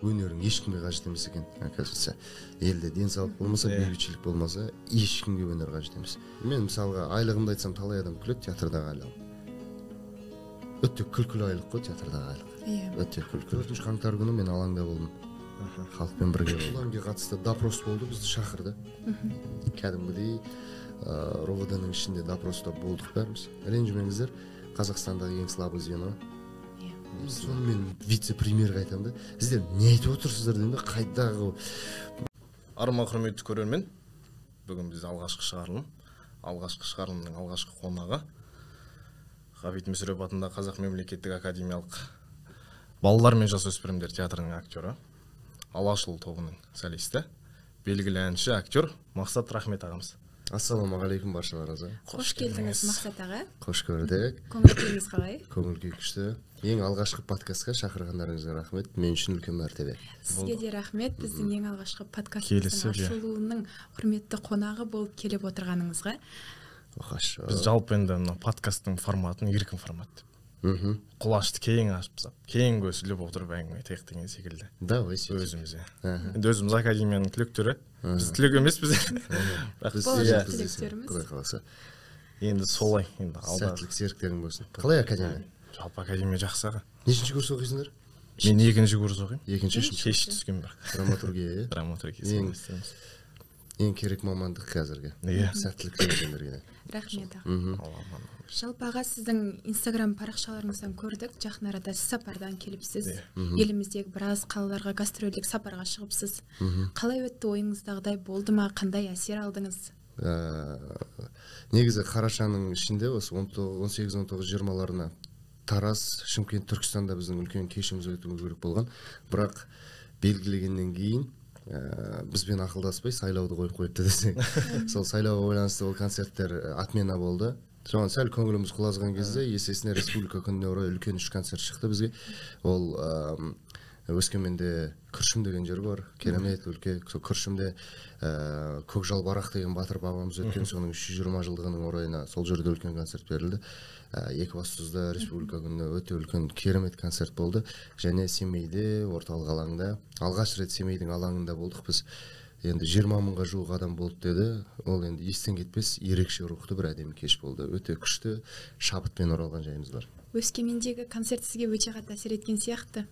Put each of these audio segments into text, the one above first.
Өнерің ешкімге қажет емес екен, оказывается. Елде денсаулық болмаса, бейбітшілік болмаса, ешкімге өнер қажет емес. Мен мысалға айлығымды айтсам, талай адам күледі, театрдағы айлығым. Өте күлкілі айлық қой театрдағы айлық. Өте күлкілі. 4 қаңтар күні мен алаңда болдым. Халықпен бірге болдым. Алаңға қатысты допрос болды, бізді шақырды. Кәдімгідей РОВД-ның ішінде допроста болдық бәріміз. Ренжімеңіздер, Қазақстандағы ең слабый звено. Сонымен вице-премьерге айтамын да, сіздер не айтып отырсыздар деймін да, қайдағы. Арма құрметті көрермен, бүгін бізде алғашқы шығарылым. Алғашқы шығарылымның алғашқы қонағы Ғабит Мүсірепов атындағы Қазақ мемлекеттік академиялық балалар мен жасөспірімдер театрының актері, Алашұлы тобының солисті, белгілі әнші, актер Мақсат Рахмет ағамыз. Ассалаумағалейкум баршаларыңызға. Қош келдіңіз, Мақсат аға. Қош көрдік. Көңіл күйіңіз қалай? Көңіл күй күшті. Ең алғашқы подкастқа шақырғандарыңызға рахмет. Мен үшін үлкен мәртебе. Сізге де рахмет. Біздің ең алғашқы подкастымыздың ашылуының құрметті қонағы болып келіп отырғаныңызға. Біз жалпы енді мына подкасттың форматын еркін формат деп. Құлашты кең ашып тастап, кең көсіліп отырып әңгіме айтайық деген секілді. Давай өзіміз. Енді өзіміз академияның түлектері. Біз түлек емеспіз. Бірақ біз түлектеріміз. Құдай қаласа. Енді солай, енді алда. Сәттілік серіктерің болсын. Қалай академия? Жалпы академия жақсы аға. Нешінші курс оқисыңдар? Мен екінші курс оқимын. Екінші, үшінші. Кеш түскен бірақ. Драматургия, иә? Драматургия. Ең керек мамандық қазіргі. Сәттілік тілеймін сендерге. Рахмет аға. Жалпы аға, сіздің Инстаграм парақшаларыңыздан көрдік, жақын арада сіз сапардан келіпсіз. Еліміздегі біраз қалаларға гастрольдік сапарға шығыпсыз. Қалай өтті, ойыңыздағыдай болды ма, қандай әсер алдыңыз? Негізі қарашаның ішінде осы 18, 19, 20-ларына Тараз, Шымкент, Түркістанда біздің үлкен кешіміз өтуіміз керек болған. Бірақ белгілегеннен кейін бізбен ақылдаспай сайлауды қойып қойыпты десең. Сол сайлауға байланысты ол концерттер отмена болды. Соған сәл көңіліміз құлазыған кезде, есесіне Республика күніне орай үлкен 3 концерт шықты бізге. Ол Өскеменде Күршім деген жер бар, керемет өлке. Сол Күршімде Көкжал Барақ деген батыр бабамыз өткен, соның 320 жылдығының орайына сол жерде үлкен концерт берілді. Екібастұзда Республика күніне өте үлкен керемет концерт болды. Және Семейде, орталық алаңда, алғаш рет Семейдің алаңында болдық біз. Енді 20 мыңға жуық адам болды деді. Ол енді естен кетпес ерекше рухты бір әдемі кеш болды. Өте күшті шабытпен оралған жайымыз бар. Өскемендегі концерт сізге өте қатты әсер еткен сияқты.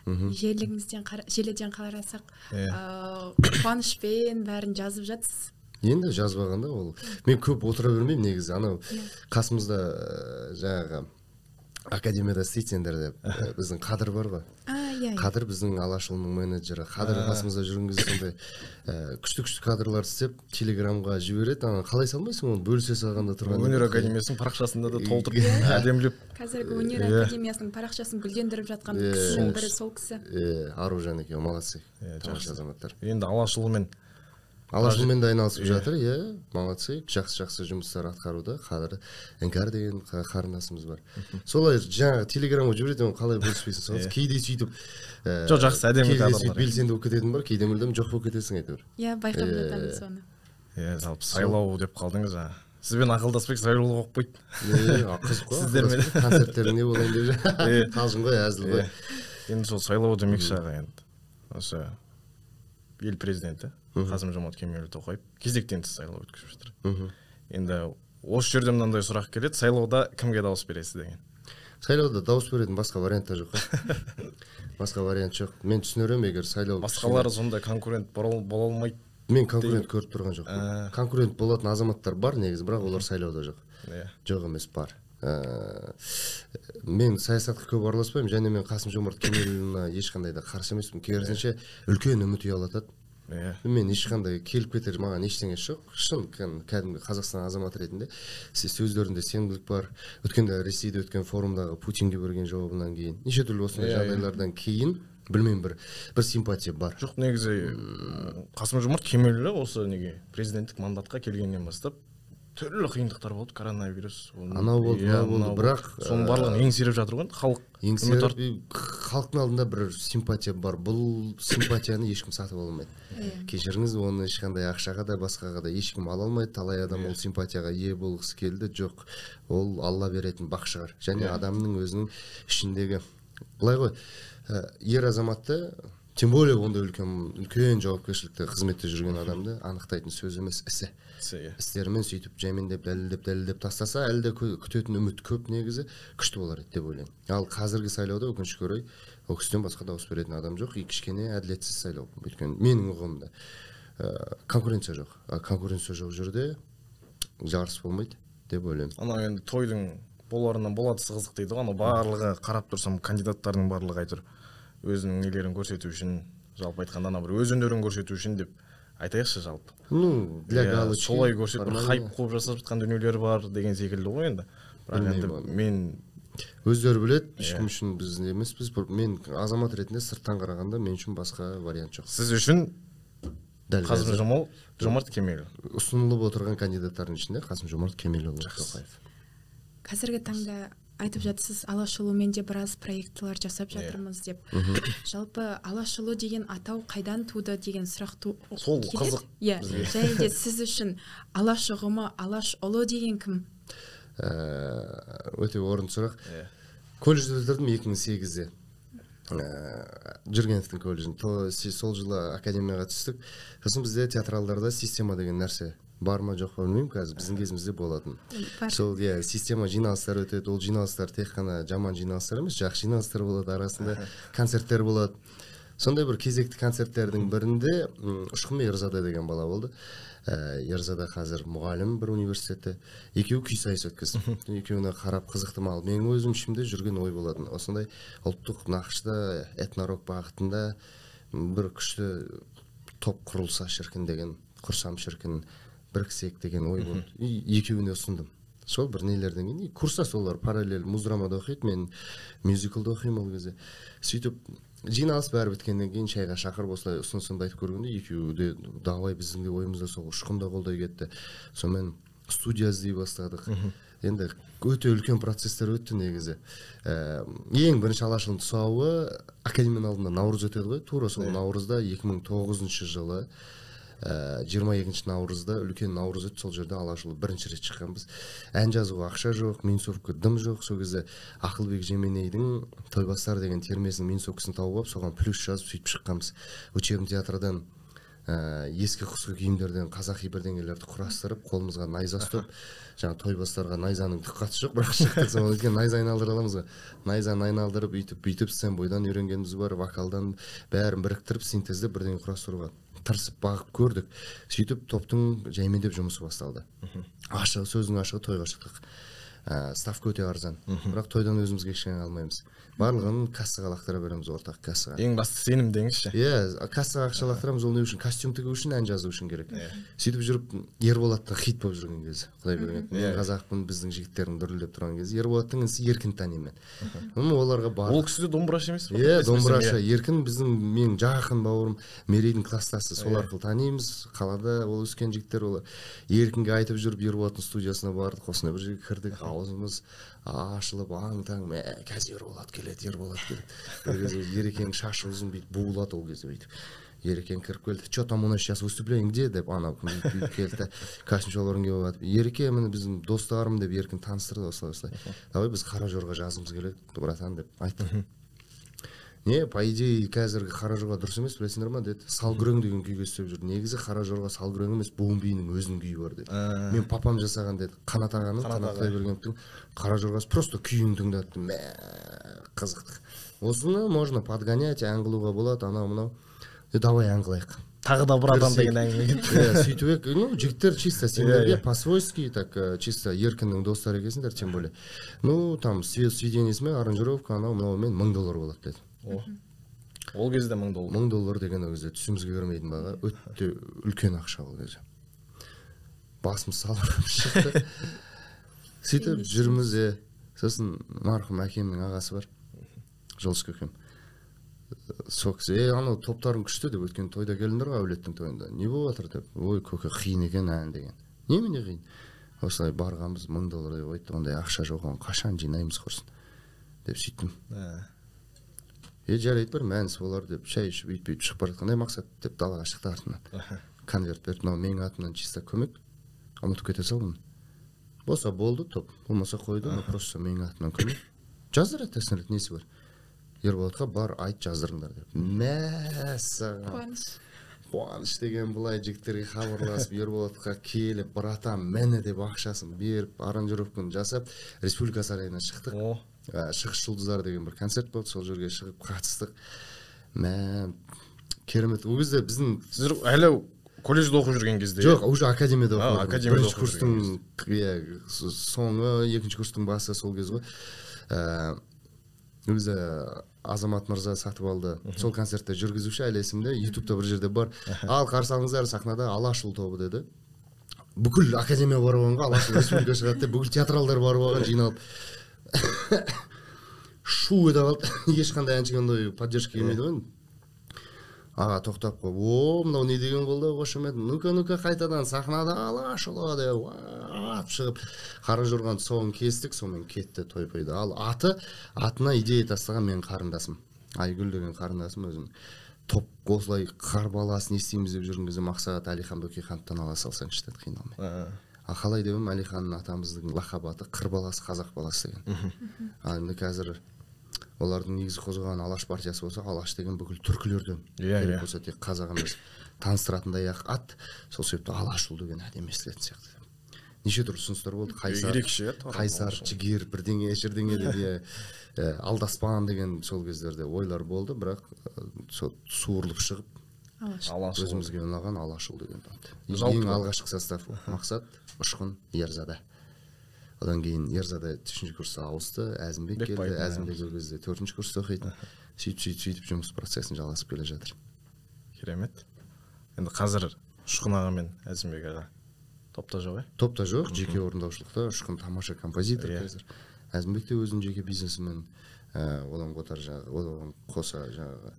Желіден қарасақ, қуанышпен бәрін жазып жатсыз. Енді жазбағанда ол. Мен көп отыра бермеймін негізі. Анау қасымызда жаңағы академияда істейді сендер деп біздің Қадыр бар ғой. Қадыр біздің Алашұлының менеджері. Қадыр қасымызда жүрген кезде сондай күшті-күшті кадрлар істеп телеграмға жібереді. Ана қалай салмайсың оны, бөлісе салғанда тұрған. Өнер академиясының парақшасында да толтырып әдемілеп. Қазіргі өнер академиясының парақшасын гүлдендіріп жатқан кісінің бірі сол кісі. Аружан екеуі молодцы. Тамаша азаматтар. Енді Алашұлымен Алашұлымен де айналысып жатыр, иә, молодцы, жақсы-жақсы жұмыстар атқаруда. Қадыр Іңкәр деген қарындасымыз бар. Солай жаңағы телеграмға жібереді, оны қалай бөліспейсің? Соны кейде сөйтіп, жоқ, жақсы, әдемі кадрлар. Белсенді болып кететін бар, кейде мүлдем жоқ болып кетесің әйтеуір. Иә, байқап жатамыз соны. Иә, жалпы сайлау деп қалдыңыз, жаңа. Сізбен ақылдаспай сайлауға қойып қойды. Қызық қой. Сіздермен концерттерің не болайын деп. Қалжың ғой, әзіл ғой. Енді сол сайлау демекші аға, енді осы ел президенті Қасым-Жомарт Кемелұлы Тоқаев кезектен тыс сайлау өткізіп жатыр. Енді осы жерде мынандай сұрақ келеді, сайлауда кімге дауыс бересіз деген. Сайлауда дауыс беретін басқа вариант та жоқ қой. Басқа вариант жоқ. Мен түсінерім, егер сайлау басқалары сондай конкурент бола алмайды. Мен конкурент көріп тұрған жоқпын. Конкурент болатын азаматтар бар негізі, бірақ олар сайлауда жоқ. Жоқ емес, бар. Мен саясатқа көп араласпаймын, және мен Қасым-Жомарт Кемелұлына ешқандай да қарсы емеспін. Керісінше үлкен үміт ұялатады. Мен ешқандай келіп кетер маған ештеңе жоқ. Шын кәдімгі Қазақстан азаматы ретінде сөздерінде сенімділік бар. Өткенде Ресейде өткен форумдағы Путинге берген жауабынан кейін, неше түрлі осындай жағдайлардан кейін, білмеймін, бір симпатия бар. Жоқ, негізі Қасым-Жомарт Кемелұлы осы неге президенттік мандатқа келгеннен бастап түрлі қиындықтар болды, коронавирус, анау болды, мынау болды, бірақ соның барлығын еңсеріп жатыр ғой халық. Еңсеріп, халықтың алдында бір симпатия бар. Бұл симпатияны ешкім сатып ала алмайды. Кешіріңіз, оны ешқандай ақшаға да басқаға да ешкім ала алмайды. Талай адам ол симпатияға ие болғысы келді. Жоқ, ол Алла беретін бақ шығар. Және адамның өзінің ішіндегі былай ғой, ер азаматты Тем более ондай үлкен жауапкершілікті қызметте жүрген адамды анықтайтын сөз емес, ісі. Істерімен сөйтіп жаймендеп дәлелдеп тастаса, әлі де күтетін үміт көп негізі, күшті болар еді деп ойлаймын. Ал қазіргі сайлауда өкінішке орай ол кісіден басқа дауыс беретін адам жоқ, и кішкене әділетсіз сайлау. Өйткені менің ұғымымда конкуренция жоқ. Конкуренция жоқ жерде жарыс болмайды деп ойлаймын. Анау енді тойдың боларынан боладысы қызық дейді ғой, анау барлығы қарап тұрсам кандидаттардың барлығы әйтеуір өзінің нелерін көрсету үшін, жалпы айтқанда ана бір өз өнерін көрсету үшін деп айтайықшы жалпы. Ну, для галочки. Солай көрсетіп бір хайп қуып жасап жатқан дүниелер бар деген секілді ғой енді. Бірақ енді мен өздері біледі, ешкім үшін біз емеспіз. Мен азамат ретінде сырттан қарағанда мен үшін басқа вариант жоқ. Сіз үшін Қасым-Жомарт Кемелұлы. Ұсынылып отырған кандидаттардың ішінде Қасым-Жомарт Кемелұлы Тоқаев. Қазіргі таңда айтып жатсыз, Алашұлымен де біраз проектілер жасап жатырмыз деп. Жалпы Алашұлы деген атау қайдан туды деген сұрақ сол қызық. Иә, және де сіз үшін Алаш ұғымы, Алашұлы деген кім? Өте орынды сұрақ. Колледжді бітірдім 2008-де. Жүргеновтің колледжін. Сол жылы академияға түстік. Сосын бізде театралдарда система деген нәрсе бар ма жоқ па білмеймін, қазір біздің кезімізде болатын. Сол иә, система жиналыстар өтеді. Ол жиналыстар тек қана жаман жиналыстар емес, жақсы жиналыстар болады, арасында концерттер болады. Сондай бір кезекті концерттердің бірінде Ұшқын Ерзада деген бала болды. Ерзада қазір мұғалім бір университетте. Екеуі күй сайыс өткізді. Екеуіне қарап қызықтым, ал менің өзім ішімде жүрген ой болатын. Осындай ұлттық нақышта, этнорок бағытында бір күшті топ құрылса шіркін деген, құрсам шіркін, біріксек деген ой болды. Екеуіне ұсындым. Сол бір нелерден кейін курстас олар параллель муздрамада оқиды, мен мюзиклда оқимын ол кезде. Сөйтіп жиналыс бәрі біткеннен кейін шайға шақырып осылай ұсынысымды айтып көргенде екеуі де давай, біздің де ойымызда сол, Ұшқын да қолдай кетті. Сонымен студия іздей бастадық. Енді өте үлкен процесстер өтті негізі. Ең бірінші Алашұлының тұсауы академияның алдында наурыз өтеді ғой, тура сол наурызда 2009 жылы 22 наурызда үлкен наурыз өтті, сол жерде Алашұлы бірінші рет шыққанбыз. Ән жазуға ақша жоқ, минусовка дым жоқ. Сол кезде Ақылбек Жеменейдің Тойбастар деген термесінің минусовкасын тауып алып, соған плюс жазып сөйтіп шыққанбыз. Учебный театрдан ескі құсқы киімдерден қазақи бірдеңелерді құрастырып, қолымызға найза ұстап, жаңа тойбастарға найзаның түк қатысы жоқ, бірақ шықтық, сол өйткені найза айналдыра аламыз ғой. Найзаны айналдырып, үйтіп бүйтіп сценбойдан үйренгеніміз бар, вокалдан бәрін біріктіріп, синтездеп бірдеңе құрастыруға тырысып бағып көрдік. Сөйтіп топтың жаймендеп жұмысы басталды. Ашығы, сөздің ашығы, тойға шықтық. Ставка өте арзан. Бірақ тойдан өзімізге ештеңе алмаймыз. Барлығын кассаға лақтыра береміз, ортақ кассаға. Ең басты сенім деңізші. Иә, кассаға ақша лақтырамыз, ол не үшін? Костюм тігу үшін, ән жазу үшін керек. Сөйтіп жүріп Ерболаттың хит болып жүрген кезі. Құдай берген. Мен қазақпын, біздің жігіттердің дүрілдеп тұрған кезі. Ерболаттың інісі Еркін танимын. Оларға бардық. Ол кісі де домбырашы емес пе? Иә, домбырашы. Еркін біздің менің жақын бауырым, Мерейдің класстасы. Сол арқылы танимыз. Қалада ол өскен жігіттер олар. Еркінге айтып жүріп Ерболаттың студиясына бардық. Осындай бір жерге кірдік. Аузымыз ашылып, аң-таң, мә, қазір Ерболат келеді, Ерболат келеді. Бір кезде Ерекеңнің шашы ұзын бүйтіп буылады ол кезде бүйтіп. Ерекең кіріп келді. Че там у нас сейчас выступление где деп анау бүйтіп келді. Костюм шалбарын киіп алып, Ереке, міне біздің достарым деп Еркін таныстырды осылай осылай. Давай біз қара жорға жазғымыз келеді, братан деп айтты. Не, по идее, қазіргі қара жорға дұрыс емес, білесіңдер ма деді. Салгүрең деген күйге істеп жүр. Негізі қара жорға салгүрең емес, буын биінің өзінің күйі бар деді. Мен папам жасаған деді. Қанат ағаның, Қанат Құдайбергеновтің қара жорғасы просто күйін тыңдатты. Мә, қызықтық. Осыны можно подгонять, ән қылуға болады, анау мынау. Давай ән қылайық. Тағы да бір адам деген әңгіме кетті. Сөйтіп, ну, жігіттер чисто сендерге по-свойски, так чисто Еркіннің достары екенсіңдер, тем более. Ну, там сведениесімен, аранжировка, анау мынаумен $1000 болады деді. Ол кезде $1000. $1000 деген ол кезде түсімізге кірмейтін баға, өте үлкен ақша ол кезде. Басымыз салбырап шықты. Сөйтіп жүрміз, сосын марқұм әкемнің ағасы бар, Жолдас көкем. Сол кісі, анау топтарың күшті деп, өткен тойда келдіңдер ғой, әулеттің тойында. Не болып жатыр деп. Ой, көке, қиын екен ән деген. Немене қиын? Осылай барғанбыз, $1000 деп айтты, ондай ақша жоқ, оны қашан жинаймыз құрсын деп сөйттім. Жарайды, бір мәнісі болар деп, шай ішіп, үйтіп шығып бара жатқандай Мақсат деп далаға шықты артынан. Конверт берді, мынау менің атымнан чисто көмек, ұмытып кете сал бұны. Болса болды, топ, болмаса қойды, но просто менің атымнан көмек. Жаздырады, тәсін рет, несі бар. Ерболатқа бар, айт, жаздырыңдар деп. Мәссаған. Қуаныш. Қуаныш деген былай жігіттерге хабарласып, Ерболатқа келіп, братан, міне деп ақшасын беріп, аранжировканы жасап, Республика сарайына шықтық. Шығыс жұлдыздары деген бір концерт болды, сол жерге шығып қатыстық. Мә, керемет. Ол кезде біздің сіздер әлі колледжде оқып жүрген кезде? Жоқ, уже академияда оқып. Бірінші курстың соңы, екінші курстың басы сол кез ғой. Өзі Азамат Мырза сатып алды. Сол концертте жүргізуші, әлі есімде, ютубта бір жерде бар. Ал қарсы алыңыздар, сахнада Алашұлы тобы деді. Бүкіл академия барып алған, Алашұлы республика шығады деп, бүкіл театралдар барып алған, жиналып. Шу ете қалды. Ешқандай әншіге ондай поддержка келмейді ғой. Аға тоқтап қойып, о, мынау не деген қолдау, қошемет. Ну-ка, ну-ка, қайтадан сахнада Алашұлы деп атып шығып, қара жорған соғын кестік, сонымен кетті той пойды. Ал атына идея тастаған менің қарындасым. Айгүл деген қарындасым өзім. Топ осылай қар баласы не істейміз деп жүрген кезде Мақсат Әлихан Бөкейхановтан ала салсаңшы деді, қиналмай. А қалай деп едім, Әлихан атамыздың лақап аты қыр баласы, қазақ баласы деген. Ал енді қазір олардың негізі қозғаған Алаш партиясы болса, Алаш деген бүкіл түркілерден керек болса, тек қазақ емес, таныстыратындай ақ ат, сол себепті Алашұлы деген әдемі естілетін сияқты. Неше түрлі ұсыныстар болды, Қайсар, Жігер, бірдеңе, шірдеңе деп, Алдаспан деген сол кездерде ойлар болды, бірақ сол суырылып шығып, өзімізге ұнаған Алашұлы деген ат. Ең алғашқы состав Мақсат, Ұшқын, Ерзада. Одан кейін Ерзада 3-ші курсқа ауысты, Әзімбек келді, Әзімбек ол кезде 4-ші курста оқиды. Сөйтіп жұмыс процесін жалғасып келе жатыр. Керемет. Енді қазір Ұшқын аға мен Әзімбек аға топта жоқ, Топта жоқ, жеке орындаушылықта. Ұшқын тамаша композитор қазір. Әзімбек те өзінің жеке бизнесімен, одан қоса жаңағы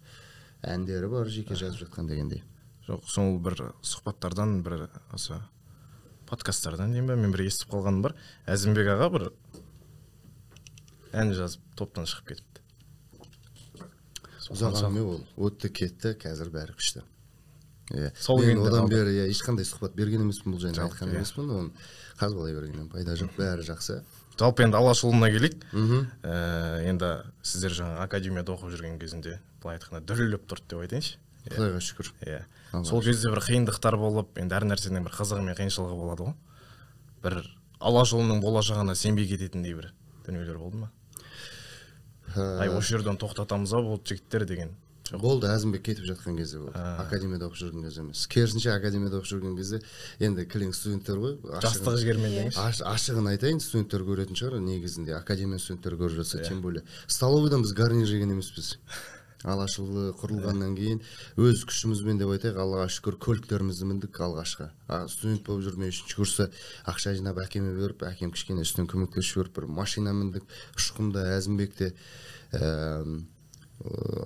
әндері бар, жеке жазып жатқан дегендей. Жоқ, сол бір сұхбаттардан, бір осы подкасттардан деймін бе, мен бір естіп қалғаным бар. Әзімбек аға бір ән жазып топтан шығып кетіпті. Ұзақ әңгіме ол. Өтті кетті, қазір бәрі күшті. Мен одан бері ешқандай сұхбат берген емеспін, бұл жайында айтқан емеспін. Оны қазбалай бергеннен пайда жоқ, бәрі жақсы. Жалпы енді Алашұлына келейік. Енді сіздер жаңа академияда оқып жүрген кезінде, былай айтқанда, дүріліп тұрды деп айтайыншы. Құдайға шүкір. Сол кезде бір қиындықтар болып, енді әр нәрсенің бір қызығы мен қиыншылығы болады ғой. Бір Алашұлының болашағына сенбей кететіндей бір дүниелер болды ма? Ай, осы жерден тоқтатамыз ау бұл жігіттер деген. Болды, Әзімбек кетіп жатқан кезде болды. Академияда оқып жүрген кезде емес. Керісінше, академияда оқып жүрген кезде енді кілең студенттер ғой. Жастық жігермен деңізші. Ашығын айтайын, студенттер көретін шығар, негізінде академия студенттері көріп жатса, тем более. Столовыйдан біз гарнир жеген емеспіз. Алашұлы құрылғаннан кейін өз күшімізбен деп айтайық, Аллаға шүкір, көліктерімізді міндік алғашқы. Студент болып жүрмей 3-ші курста ақша жинап әкеме беріп, әкем кішкене үстінен көмектесіп жіберіп, бір машина міндік. Ұшқында, Әзімбекте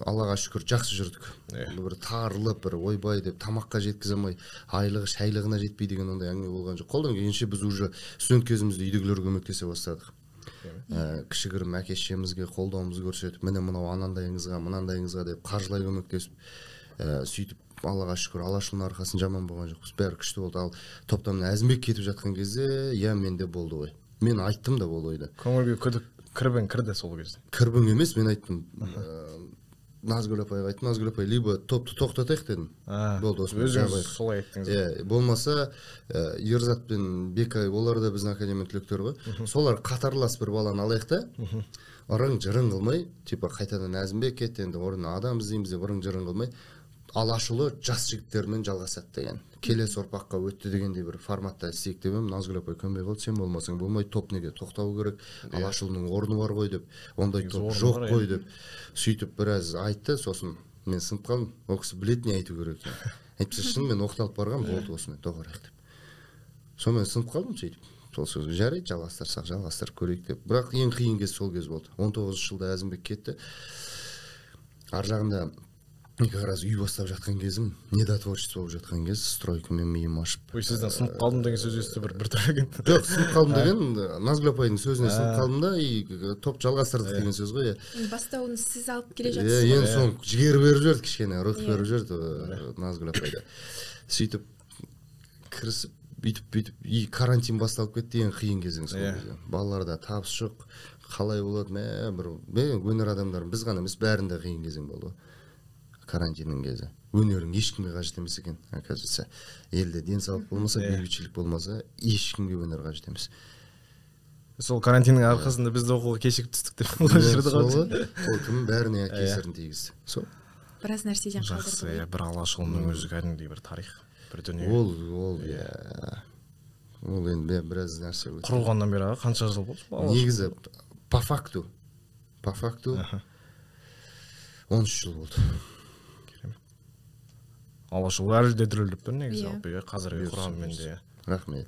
Аллаға шүкір жақсы жүрдік. Бір тарылып, бір ойбай деп тамаққа жеткізе алмай, айлығы шайлығына жетпей деген ондай әңгіме болған жоқ. Қолдан келгенше біз уже студент кезімізде үйдегілерге көмектесе бастадық. Кішігірім әке шешемізге қолдауымызды көрсетіп, міне мынау анандайыңызға, мынандайыңызға деп қаржылай көмектесіп, сөйтіп Аллаға шүкір, Алашұлының арқасын жаман болған жоқпыз. Бәрі күшті болды. Ал топтан Әзімбек кетіп жатқан кезде, иә, менде болды ғой. Мен айттым да ол ойды. Көңілге күдік кірбің кірді сол кезде. Кірбің емес, мен айттым. Назгүл апайға айттым, Назгүл апай, либо топты тоқтатайық дедім. Болды, осымен өзіңіз солай айттыңыз. Иә, болмаса Ерзат пен Бекай, олар да біздің академия түлектері ғой. Солар қатарлас бір баланы алайық та, ырың-жырың қылмай, типа қайтадан Әзімбек кетті, енді орнына адам іздейміз деп ырың-жырың қылмай, Алашұлы жас жігіттермен жалғасады деген. Келесі ұрпаққа өтті дегендей бір форматта істейік деп едім. Назгүл апай көнбей қалды, сен болмасаң болмайды, топ неге тоқтау керек, Алашұлының орны бар ғой деп, ондай топ жоқ қой деп. Сөйтіп біраз айтты, сосын мен сынып қалдым. Ол кісі біледі не айту керек екенін. Әйтпесе шынымен оқталып барған, болды осымен доғарайық деп. Сонымен сынып қалдым сөйтіп. Сол сөзге жарайды, жалғастырсақ жалғастырып көрейік деп. Бірақ ең қиын кез сол кез болды. 19 жылда Әзімбек кетті. Ар жағында как раз үй бастап жатқан кезім, недотворчество болып жатқан кез, стройкамен миым ашып. Ой, сізден сынып қалдым деген сөз естіп бір түрлі екен. Жоқ, сынып қалдым деген Назгүл апайдың сөзіне сынып қалдым да, и топ жалғастырдық деген сөз ғой. Бастауын сіз алып келе жатсыз. Енді соң жігер беріп жіберді, кішкене рух беріп жіберді Назгүл апай да. Сөйтіп кірісіп, бүйтіп, и карантин басталып кетті, ең қиын кезең сол кезде. Балаларда табыс жоқ, Қалай болады, бір өнер адамдары біз ғана емес, бәрінде қиын кезең болды. Карантиннің кезі. Өнерің ешкімге қажет емес екен, оказывается. Елде денсаулық болмаса, бейбітшілік болмаса, ешкімге өнер қажет емес. Сол карантиннің арқасында біз де оқуға кешігіп түстік деп олай жүрді ғой. Ол кім бәріне кесірін тигізді. Сол. Біраз нәрседен қалдырды. Жақсы, бір Алашұлының өзі кәдімгідей бір тарих, бір дүние. Ол иә. Ол енді біраз нәрсе өтті. Құрылғаннан бері қанша жыл болды? Негізі по факту 13 жыл болды. Керемет. Алашұлы әлі де дүрілдеп тұр негізі, жалпы қазіргі құрамымен де. Рахмет.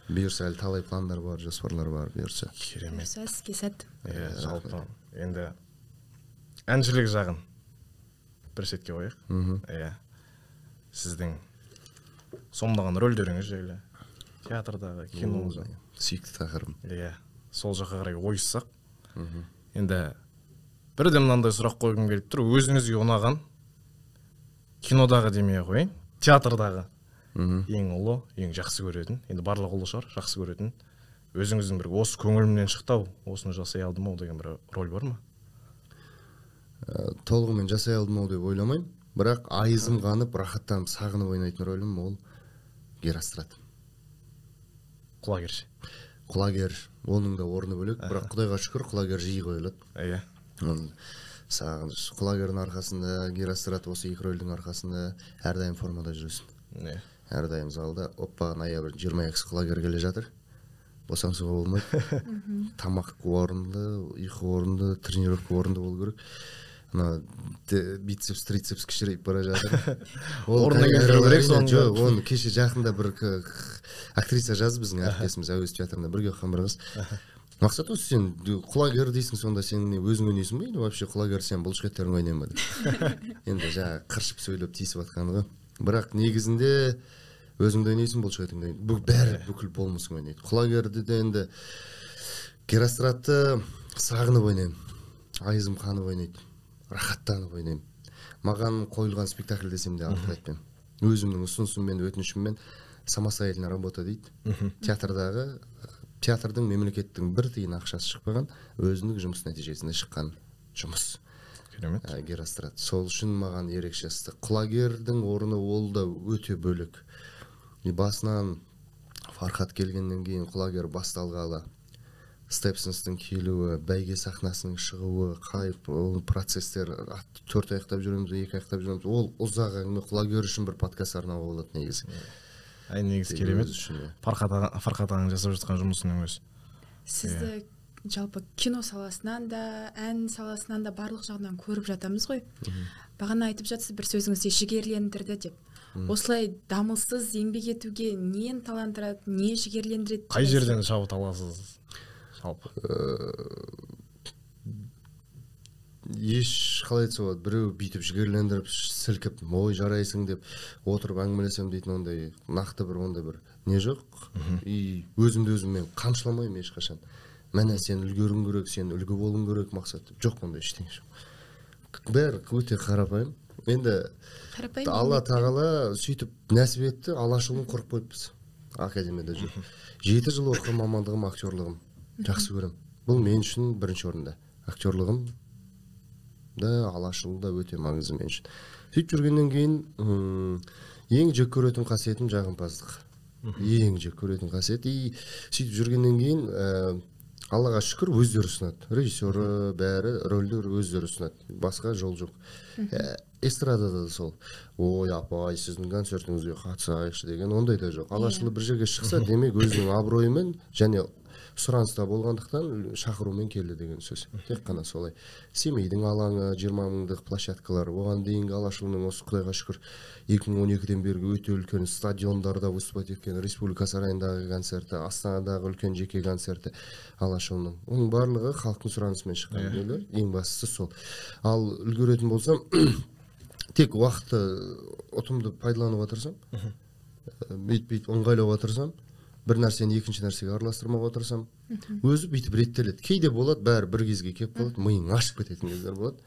Бұйырса әлі талай пландар бар, жоспарлар бар, бұйырса. Керемет. Бұйырса іске сәт. Иә, жалпы енді әншілік жағын бір шетке қояйық. Иә. Сіздің сомдаған рөлдеріңіз жайлы, театрдағы, кинодағы. Сүйікті тақырыбым. Иә. Сол жаққа қарай ойыссақ. Енді бірден мынандай сұрақ қойғым келіп тұр. Өзіңізге ұнаған кинодағы демей қояйын, театрдағы ең ұлы, ең жақсы көретін, енді барлығы ұлы шығар, жақсы көретін, өзіңіздің бір осы көңілімнен шықты-ау, осыны жасай алдым-ау деген бір роль бар ма? Толығымен жасай алдым-ау деп ойламаймын, бірақ айызым қанып, рахаттанып, сағынып ойнайтын рөлім ол Герострат. Құлагер. Құлагер, оның да орны бөлек, бірақ Құдайға шүкір, Құлагер жиі қойылады. Иә. Сағыныш, Құлагердің арқасында, Герострат осы екі рөлдің арқасында әрдайым формада жүресің. Иә. Әрдайым залда, оппа, ноябрь 22-сі Құлагер келе жатыр. Босаңсуға болмайды. Тамақ орынды, ұйқы орынды, тренировка орынды болу керек. Ана бицепс, трицепс кішірейіп бара жатыр. Орнына келтіру керек соны. Жоқ, оны кеше жақында бір актриса жазды, біздің әріптесіміз Әуезов театрында бірге оқыған бір қыз. Мақсат осы, сен Құлагер дейсің, сонда сен өзің ойнайсың ба или вообще Құлагер сен бұлшықеттерің ойнай ма деп. Енді жаңағы қыршып сөйлеп тиісіп жатқаны ғой. Бірақ негізінде өзіңді ойнайсың, бұлшықетіңді ойнайды. Бәрі бүкіл болмысың ойнайды. Құлагерді де енді Геростратты сағынып ойнаймын, айызым қанып ойнайды, рахаттанып ойнаймын. Маған қойылған спектакль десем де артық айтпаймын. Өзімнің ұсынысыммен, өтінішіммен самостоятельная работа дейді. Театрдағы, театрдың, мемлекеттің бір тиын ақшасы шықпаған, өзіндік жұмыс нәтижесінде шыққан жұмыс. Керемет. Герострат. Сол үшін маған ерекше ыстық. Құлагердің орны ол да өте бөлек. Басынан Фархат келгеннен кейін Құлагер басталғалы, Степсонстың келуі, бәйге сахнасының шығуы, қайып, ол процестер, 4 аяқтап жүреміз, 2 аяқтап жүреміз. Ол ұзақ әңгіме. Құлагер үшін бір подкаст арнауға болады негізі. Әй, негізі керемет. Фархат ағаның жасап жатқан жұмысының өзі. Сізді жалпы кино саласынан да, ән саласынан да барлық жағынан көріп жатамыз ғой. Бағана айтып жатсыз бір сөзіңізде жігерлендірді деп. Осылай дамылсыз еңбек етуге не ынталандырады, не жігерлендіреді? Қай жерден шабыт аласыз? Жалпы. Еш қалай айтса болады, біреу бүйтіп жігерлендіріп, сілкіп, ой жарайсың деп отырып әңгімелесем дейтін ондай нақты бір ондай бір не жоқ. И өзімді өзім мен қамшыламаймын ешқашан. Міне сен үлгеруің керек, сен үлгі болуың керек мақсат деп. Жоқ, ондай ештеңе жоқ. Бәрі өте қарапайым. Енді Алла тағала сөйтіп нәсіп етті, Алашұлын құрып қойыппыз. Академияда жүріп. 7 жыл оқыған мамандығым актерлығым. Жақсы көрем. Бұл мен үшін бірінші орында. Актерлығым да, Алашұлы да өте маңызды мен үшін. Сөйтіп жүргеннен кейін ең жек көретін қасиетім жағымпаздық. Ең жек көретін қасиет. И сөйтіп жүргеннен кейін Аллаға шүкір өздері ұсынады. Режиссері, бәрі, рөлдер өздері ұсынады. Басқа жол жоқ. Эстрадада да сол. Ой, апай, сіздің концертіңізге қатысайықшы деген ондай да жоқ. Алашұлы бір жерге шықса, демек өзінің абыройымен және сұраныста болғандықтан шақырумен келді деген сөз. Тек қана солай. Семейдің алаңы, 20 мыңдық площадкалар, оған дейінгі Алашұлының осы Құдайға шүкір 2012-ден бергі өте үлкен стадиондарда выступать еткен Республика сарайындағы концерті, Астанадағы үлкен жеке концерті Алашұлының. Оның барлығы халықтың сұранысымен шыққан дүниелер. Ең бастысы сол. Ал үлгеретін болсам, тек уақытты ұтымды пайдалануға тырысам, бүйтіп ыңғайлауға тырысам, бір нәрсені екінші нәрсеге араластырмауға тырысам, өзі бүйтіп реттеледі. Кейде болады, бәрі бір кезге келіп қалады, миың ашып кететін кездер болады.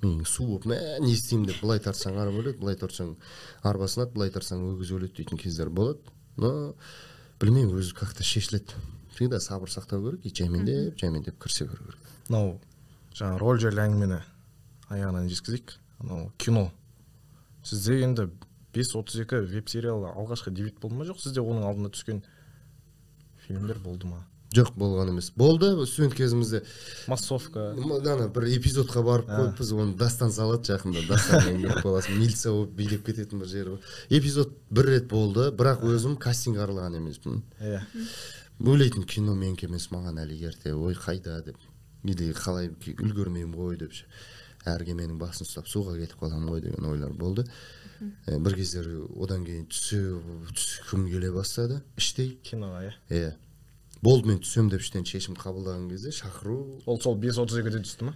Миың су болып, мә, не істеймін деп былай тартсаң арба өледі, былай тартсаң арба сынады, былай тартсаң өгіз өледі дейтін кездер болады. Но білмеймін, өзі как-то шешіледі. Всегда сабыр сақтау керек, и жаймендеп, жаймендеп кірісе беру керек. Мынау жаңа роль жайлы әңгімені аяғынан жеткізейік. Анау кино. Сізде енді 5.32 веб сериалы алғашқы дебют болды ма, жоқ сізде оның алдында түскен фильмдер болды ма? Жоқ, болған емес. Болды, студент кезімізде. Массовка. Ана бір эпизодқа барып қойыппыз, оны Дастан салады жақында. Дастанмен көріп қаласың, милиция болып билеп кететін бір жері бар. Эпизод бір рет болды, бірақ өзім кастинг аралаған емеспін. Иә. Ойлайтын, кино менікі емес, маған әлі ерте, ой қайда деп. Или қалай үлгермеймін ғой деп. Әр кеменің басын ұстап суға кетіп қаламын ғой деген ойлар болды. Бір кездері одан кейін түскім келе бастады іштей. Киноға, иә? Иә. Болды, мен түсем деп іштен шешім қабылдаған кезде шақыру... Ол сол 5.32-де түсті ма?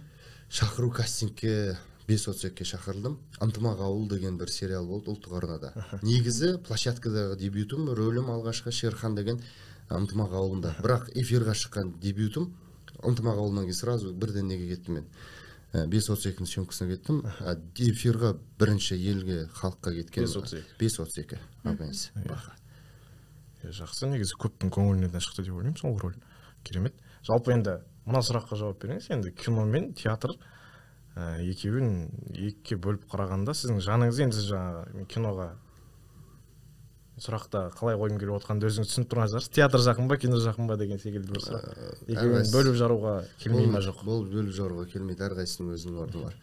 Шақыру кастингке 5.32-ге шақырылдым. Ынтымақ ауыл деген бір сериал болды ұлттық арнада. Негізі площадкадағы дебютым, рөлім алғашқы Шерхан деген Ынтымақ ауылында. Бірақ эфирға шыққан дебютым Ынтымақ ауылынан кейін сразу бірден неге кеттім мен? 5.32-нің съемкасына кеттім. Эфирға бірінші елге, халыққа кеткен 5.32. Абайсыз, бақа. Жақсы, негізі көптің көңілінен шықты деп ойлаймын сол роль. Керемет. Жалпы енді мына сұраққа жауап беріңіз. Енді кино мен театр екеуін екіге бөліп қарағанда сіздің жаныңыз енді сіз жаңағы киноға сұрақта қалай қойғым келіп отқанын өзіңіз түсініп тұрған шығарсыз. Театр жақын ба, кино жақын ба деген секілді бір сұрақ. Екеуін бөліп жаруға келмей ма, жоқ? Бұл бөліп жаруға келмейді, әрқайсысының өзінің орны бар.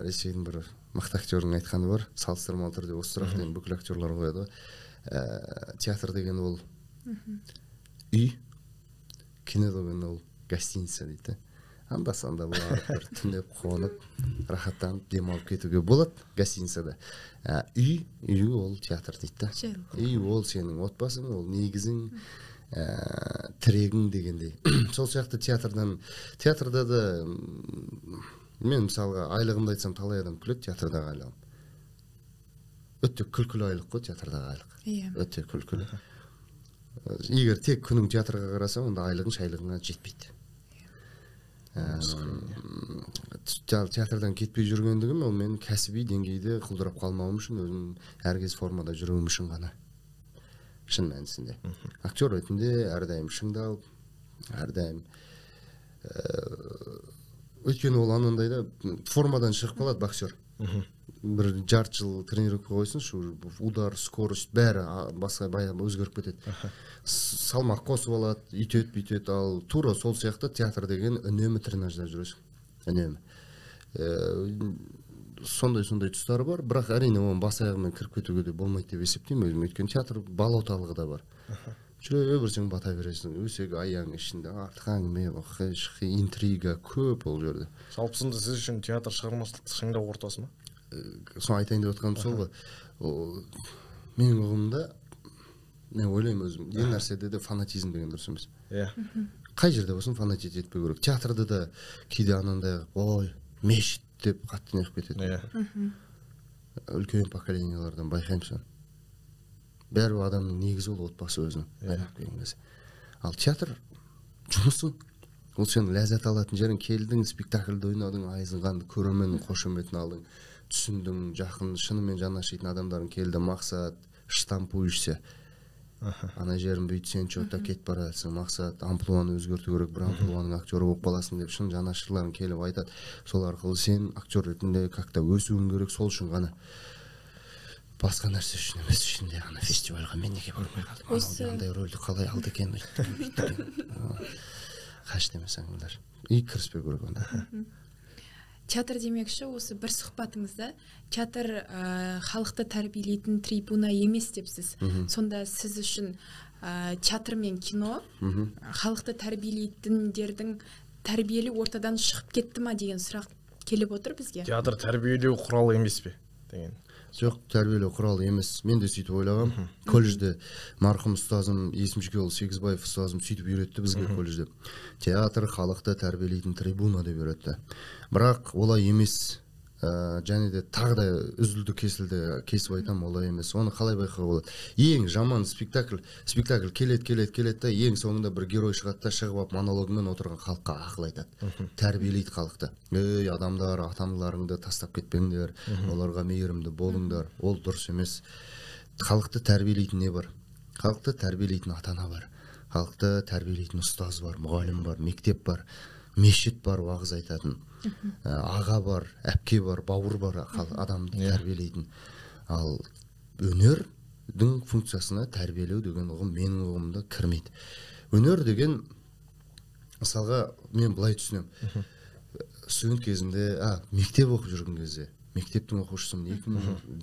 Ресейдің бір мықты актерінің айтқаны бар, салыстырмалы түрде осы сұрақты енді бүкіл актерлар қояды ғой. Театр деген ол үй, кино деген ол гостиница дейді. Анда-санда барып бір түнеп қонып, рахаттанып демалып кетуге болады гостиницада. Үй ол театр дейді. Үй ол сенің отбасың, ол негізің, тірегің дегендей. Сол сияқты театрда да мен мысалға айлығымды айтсам талай адам күледі, театрдағы айлығым. Өте күлкілі айлық қой театрдағы айлық. Өте күлкілі. Егер тек күнің театрға қарасаң, онда айлығың шайлығыңа жетпейді. Театрдан кетпей жүргендігім ол менің кәсіби деңгейде құлдырап қалмауым үшін, өзім әркез формада жүруім үшін ғана. Шын мәнісінде. Актер ретінде әрдайым шыңдалып, әрдайым өйткені ол анандай да формадан шығып қалады боксер. Бір жарты жыл тренировка қойсыншы, удар, скорость бәрі басқа баяғы өзгеріп кетеді. Салмақ қосып алады, үйтеді, бүйтеді, ал тура сол сияқты театр деген үнемі тренажда жүресің. Үнемі. Сондай-сондай тұстары бар, бірақ әрине оның бас аяғымен кіріп кетуге де болмайды деп есептеймін өзім. Өйткені театр бала орталығы да бар. Жүре берсең бата бересің, өсек аяң ішінде артық әңгіме, интрига көп ол жерде. Жалпы сонда сіз үшін театр шығармашылықты шыңдау ортасы ма? Соны айтайын деп отқаным сол ғой. Менің ұғымымда, мен ойлаймын өзім, ең нәрседе де фанатизм деген дұрыс емес. Қай жерде болсын фанатизм етпеу керек. Театрда да кейде анандай, ой, мешіт деп қатты неғып кетеді. Үлкен поколениялардан байқаймын соны. Бәрі адамның негізі ол отбасы өзінің. Айналып келген кезде. Ал театр жұмысың. Ол сен ләззат алатын жерің, келдің, спектакльді ойнадың, айызынғанды көрерменнің қошеметін алдың, түсіндің, жақын, шынымен жан ашитын адамдарың келді, мақсат, штампуешься. Ана жерін бүйтсең, чё-то кетіп бара жатсың, мақсат, амплуаны өзгерту керек, бір амплуаның актері болып қаласың деп шын жанашырларың келіп айтады. Сол арқылы сен актер ретінде как-то өсуің керек, сол үшін ғана. Басқа нәрсе үшін емес, ішінде ана фестивальға мен неге бармай қалдым, анау андай рөлді қалай алды екен, бүйтті екен. Қаш емес әңгімелер. И кіріспеу керек онда. Театр демекші, осы бір сұхбатыңызда театр халықты тәрбиелейтін трибуна емес депсіз. Сонда сіз үшін театр мен кино халықты тәрбиелейтіндердің тәрбиелі ортадан шығып кетті ма деген сұрақ келіп отыр бізге. Театр тәрбиелеу құралы емес пе деген. Жоқ, тәрбиелеу құралы емес. Мен де сөйтіп ойлағам. Колледжде марқұм ұстазым Есімжікеұлы Сегізбаев ұстазым сөйтіп үйретті бізге колледжде. Театр халықты тәрбиелейтін трибуна деп үйретті. Бірақ олай емес. Және де тағы да үзілді кесілді кесіп айтам, олай емес. Оны қалай байқауға болады? Ең жаман спектакль, спектакль келеді, келеді, келеді да ең соңында бір герой шығады да, шығып алып монологымен отырған халыққа ақыл айтады. Тәрбиелейді халықты. Ей, адамдар, ата-аналарыңды тастап кетпеңдер, оларға мейірімді болыңдар. Ол дұрыс емес. Халықты тәрбиелейтін не бар? Халықты тәрбиелейтін ата-ана бар. Халықты тәрбиелейтін ұстаз бар, мұғалім бар, мектеп бар, мешіт бар, уағыз айтатын, аға бар, әпке бар, бауыр бар, адамды тәрбиелейтін. Ал өнердің функциясына тәрбиелеу деген ұғым менің ұғымымда кірмейді. Өнер деген, мысалға, мен былай түсінемін. Студент кезімде, мектеп оқып жүрген кезде, мектептің оқушысымын,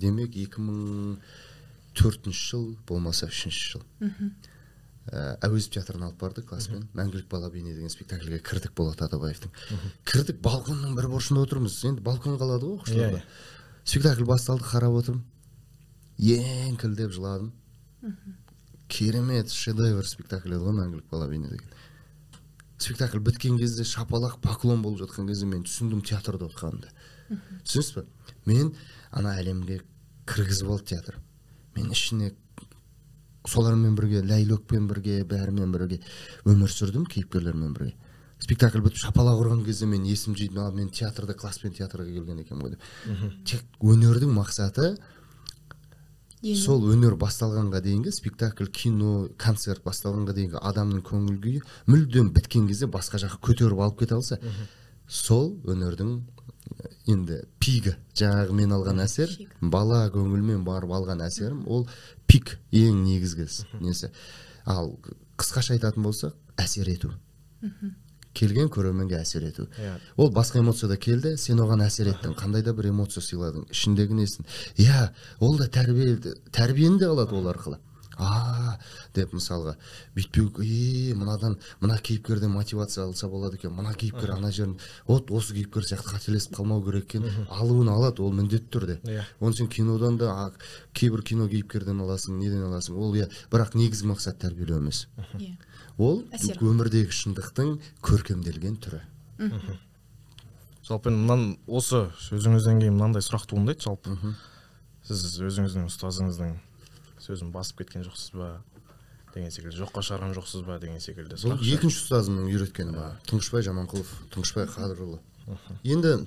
демек 2004 жыл болмаса 3 жыл. Әуезов театрына алып барды класспен. Мәңгілік бала бейне деген спектакльге кірдік, Болат Атабаевтың. Кірдік, балконның бір бұрышында отырмыз. Енді балкон қалады ғой оқушыларға. Спектакль басталды, қарап отырмын. Еңкілдеп жыладым. Керемет шедевр спектакль еді ғой Мәңгілік бала бейне деген. Спектакль біткен кезде шапалақ, поклон болып жатқан кезде мен түсіндім театрда отқанымды. Түсінесіз бе? Мен ана әлемге кіргізіп алды театр. Мен ішіне солармен бірге, Ләйлөкпен бірге, бәрімен бірге өмір сүрдім, кейіпкерлермен бірге. Спектакль бітіп шапалақ ұрған кезде мен есім жидым, ал мен театрда, класспен театрға келген екенмін ғой деп. Тек өнердің мақсаты сол өнер басталғанға дейінгі спектакль, кино, концерт басталғанға дейінгі адамның көңіл күйі мүлдем біткен кезде басқа жаққа көтеріп алып кете алса, сол өнердің енді пигі, жаңағы мен алған әсер, бала көңілмен барып алған әсерім, ол пик, ең негізгі несі. Ал қысқаша айтатын болсақ, әсер ету. Келген көрерменге әсер ету. Ол басқа эмоцияда келді, сен оған әсер еттің, қандай да бір эмоция сыйладың, ішіндегі несін. Иә, ол да тәрбиені де алады ол арқылы. Деп мысалға, бүйтпеу, мынадан, мына кейіпкерден мотивация алса болады екен, мына кейіпкер ана жерін, от осы кейіпкер сияқты қателесіп қалмау керек екен, алуын алады, ол міндетті түрде. Оны сен кинодан да, кейбір кино кейіпкерден аласың, неден аласың, ол иә, бірақ негізгі мақсат тәрбиелеу емес. Ол өмірдегі шындықтың көркемделген түрі. Жалпы осы сөзіңізден кейін мынандай сұрақ туындайды, жалпы. Сіз өзіңіздің ұстазыңыздың сөзін басып кеткен жоқсыз ба деген секілді, жоққа шығарған жоқсыз ба деген секілді. Бұл екінші ұстазымның үйреткені маған, Тұңғышбай Жаманқұлов, Тұңғышбай Қадырұлы. Енді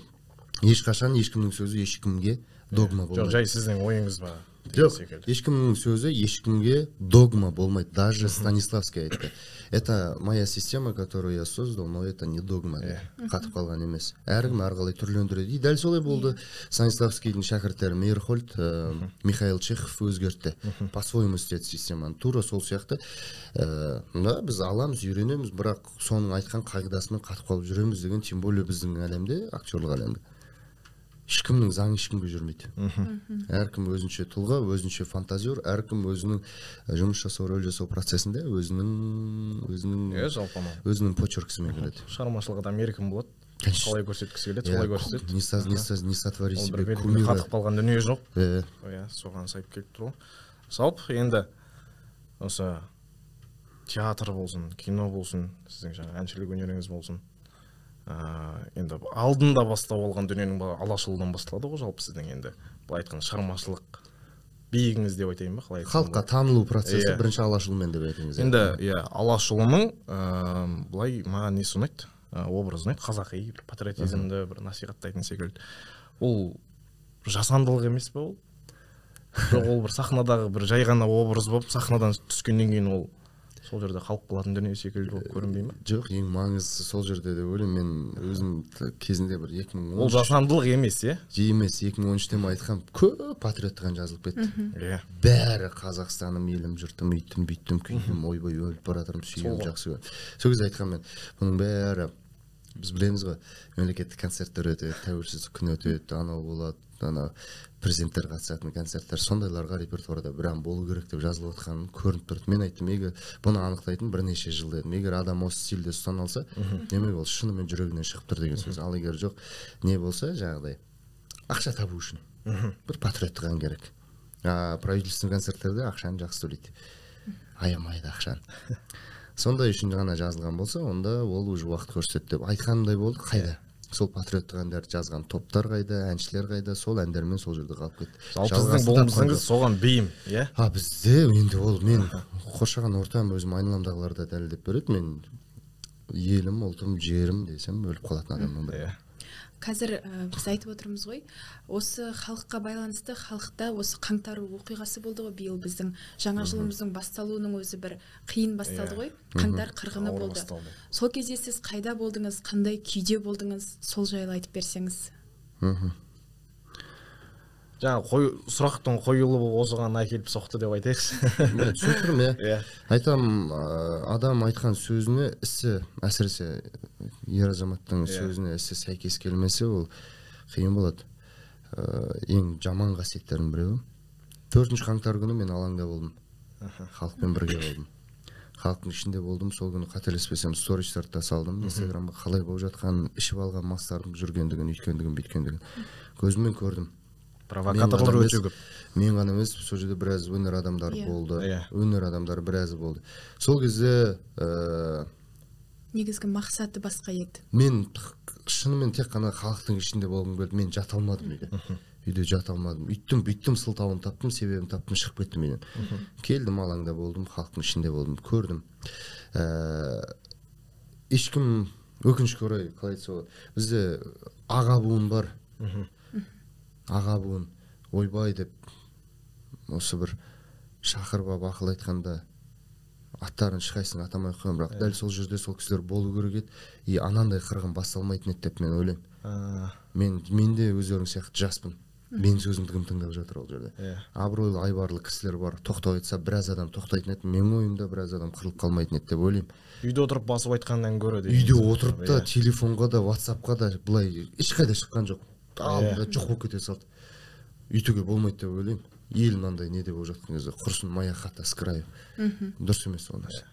ешқашан ешкімнің сөзі ешкімге догма болмайды. Жоқ, жай сіздің ойыңыз ба? Жоқ, ешкімнің сөзі ешкімге догма болмайды. Даже Станиславский айтты. Это моя система, которую я создал, но это не догма. Қатып қалған емес. Әркім әрқалай түрлендіреді. И дәл солай болды. Станиславскийдің шәкірттері Мейерхольд, Михаил Чехов өзгертті. По-своему істеді системаны. Тура сол сияқты. Біз аламыз, үйренеміз, бірақ соның айтқан қағидасымен қатып қалып жүреміз деген, тем более біздің әлемде, актерлық әлемде. Ешкімнің заңы ешкімге жүрмейді. Әркім өзінше тұлға, өзінше фантазер, әркім өзінің жұмыс жасау, рөл жасау процесінде өзінің почеркісімен келеді. Шығармашылық адам еркін болады. Қалай көрсеткісі келеді, солай көрсетеді. Не сотвори себе кумира. Қатып қалған дүние жоқ. Иә, соған сайып келіп тұр ғой. Жалпы енді осы театр болсын, кино болсын, сіздің жаңа әншілік өнеріңіз болсын. Енді алдында бастау алған дүниенің Алашұлыдан басталады ғой, жалпы сіздің енді былай айтқанда шығармашылық биігіңіз деп айтайын ба, қалай айтсам? Халыққа танылу процесі бірінші Алашұлымен деп айтыңыз. Енді иә, Алашұлының былай маған несі ұнайды, образы ұнайды, қазақи бір патриотизмді бір насихаттайтын секілді. Ол жасандылық емес пе ол? Жоқ, ол бір сахнадағы бір жай ғана образ болып, сахнадан түскеннен кейін ол сол жерде қалып қалатын дүние секілді болып көрінбей ме? Жоқ, ең маңыздысы сол жерде деп ойлаймын. Мен өзім кезінде бір 2013 ол жасандылық емес, е? Емес, 2013-те ме айтқам, көп патриоттық ән жазылып кетті. Иә. Бәрі Қазақстаным, елім, жұртым, үйттім, бүйттім, күйттім, ойбай өліп бара жатырмын, сүйемін, жақсы көремін. Сол кезде айтқам мен, бұның бәрі біз білеміз ғой, мемлекеттік концерттер өтеді, тәуелсіздік күні өтеді, анау болады, анау президенттер қатысатын концерттер, сондайларға репертуарда бір ән болу керек деп жазылып отқанын көрініп тұрды. Мен айттым, егер бұны анықтайтын бірнеше жыл дедім. Егер адам осы стильде ұстана алса, демек ол шынымен жүрегінен шығып тұр деген сөз. Ал егер жоқ, не болса, жаңағыдай ақша табу үшін бір патриоттық ән керек. Правительственный концерттерде ақшаны жақсы төлейді, аямайды ақшаны. Сондай үшін ғана жазылған болса, онда ол уже уақыт көрсетеді деп айтқанымдай болды. Қайда? Сол патриоттық әндерді жазған топтар қайда, әншілер қайда, сол әндермен сол жерде қалып кетті. Жалпы сіздің болмысыңыз соған бейім, иә? Бізде енді ол мен қоршаған ортам, өзім айналамдағылар да дәлелдеп береді. Мен елім, ұлтым, жерім десем өліп қалатын адаммын. Иә. Қазір біз айтып отырмыз ғой, осы халыққа байланысты, халықта осы қаңтар оқиғасы болды ғой, биыл біздің жаңа жылымыздың басталуының өзі бір қиын басталды ғой, қаңтар қырғыны болды. Сол кезде сіз қайда болдыңыз, қандай күйде болдыңыз, сол жайлы айтып берсеңіз. Жаңа сұрақтың қойылуы осыған әкеліп соқты деп айтайықшы. Мен түсініп тұрмын, иә. Айтам, адам айтқан сөзіне ісі, әсіресе ер азаматтың сөзіне ісі сәйкес келмесе, ол қиын болады. Ең жаман қасиеттердің біреуі. 4 қаңтар күні мен алаңда болдым. Халықпен бірге болдым. Халықтың ішінде болдым. Сол күні қателеспесем стористарды да салдым. Инстаграмға қалай болып жатқанын, ішіп алған мастардың жүргендігін, өйткендігін, бүйткендігін көзіммен көрдім. Провокаторлар өте көп. Мен ғана емес, сол жерде біраз өнер адамдары болды. Өнер адамдары біразы болды. Сол кезде негізгі мақсаты басқа еді. Мен шынымен тек қана халықтың ішінде болғым келді. Мен жата алмадым үйде. Үйде жата алмадым. Үйттім, бүйттім, сылтауын таптым, себебін таптым, шығып кеттім үйден. Келдім, алаңда болдым, халықтың ішінде болдым, көрдім. Ешкім, өкінішке орай, қалай айтса болады, бізде аға буын бар. Аға буын ойбай деп осы бір шақырып алып ақыл айтқанда аттарын ешқайсысын атамай қоямын, бірақ дәл сол жерде сол кісілер болу керек еді. И анандай қырғын басталмайтын еді деп мен ойлаймын. Мен де өздерің сияқты жаспын. Менің сөзімді кім тыңдап жатыр ол жерде? Абыройлы, айбарлы кісілер бар. Тоқтау айтса, біраз адам тоқтайтын еді. Менің ойымда біраз адам қырылып қалмайтын еді деп ойлаймын. Үйде отырып басып айтқаннан гөрі деген. Үйде отырып та, телефонға да, WhatsAppқа да былай ешқайда шыққан жоқ. Алдында жоқ болып кете салды. Үйтуге болмайды деп ойлаймын. Ел мынандай не деп болып жатқан кезде құрсын, моя хата с краю. Дұрыс емес ол нәрсе.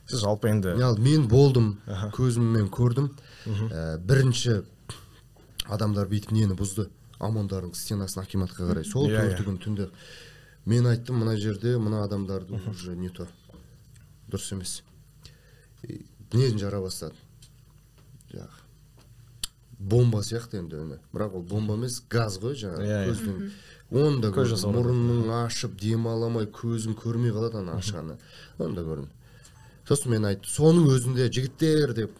Сіз жалпы енді мен болдым, көзіммен көрдім. Бірінші адамдар бүйтіп нені бұзды? ОМОНдардың стенасын акиматқа қарай. Сол 4 күн түнде мен айттым, мына жерде мына адамдарды уже не то. Дұрыс емес. Нені жара бастады? Жаңағы бомба сияқты енді үні. Бірақ ол бомба емес, газ ғой жаңағы көздің. Оны да көрдім. Мұрнының ашып, дем ала алмай, көзім көрмей қалады ана ашқаны. Оны да көрдім. Сосын мен айттым, соның өзінде жігіттер деп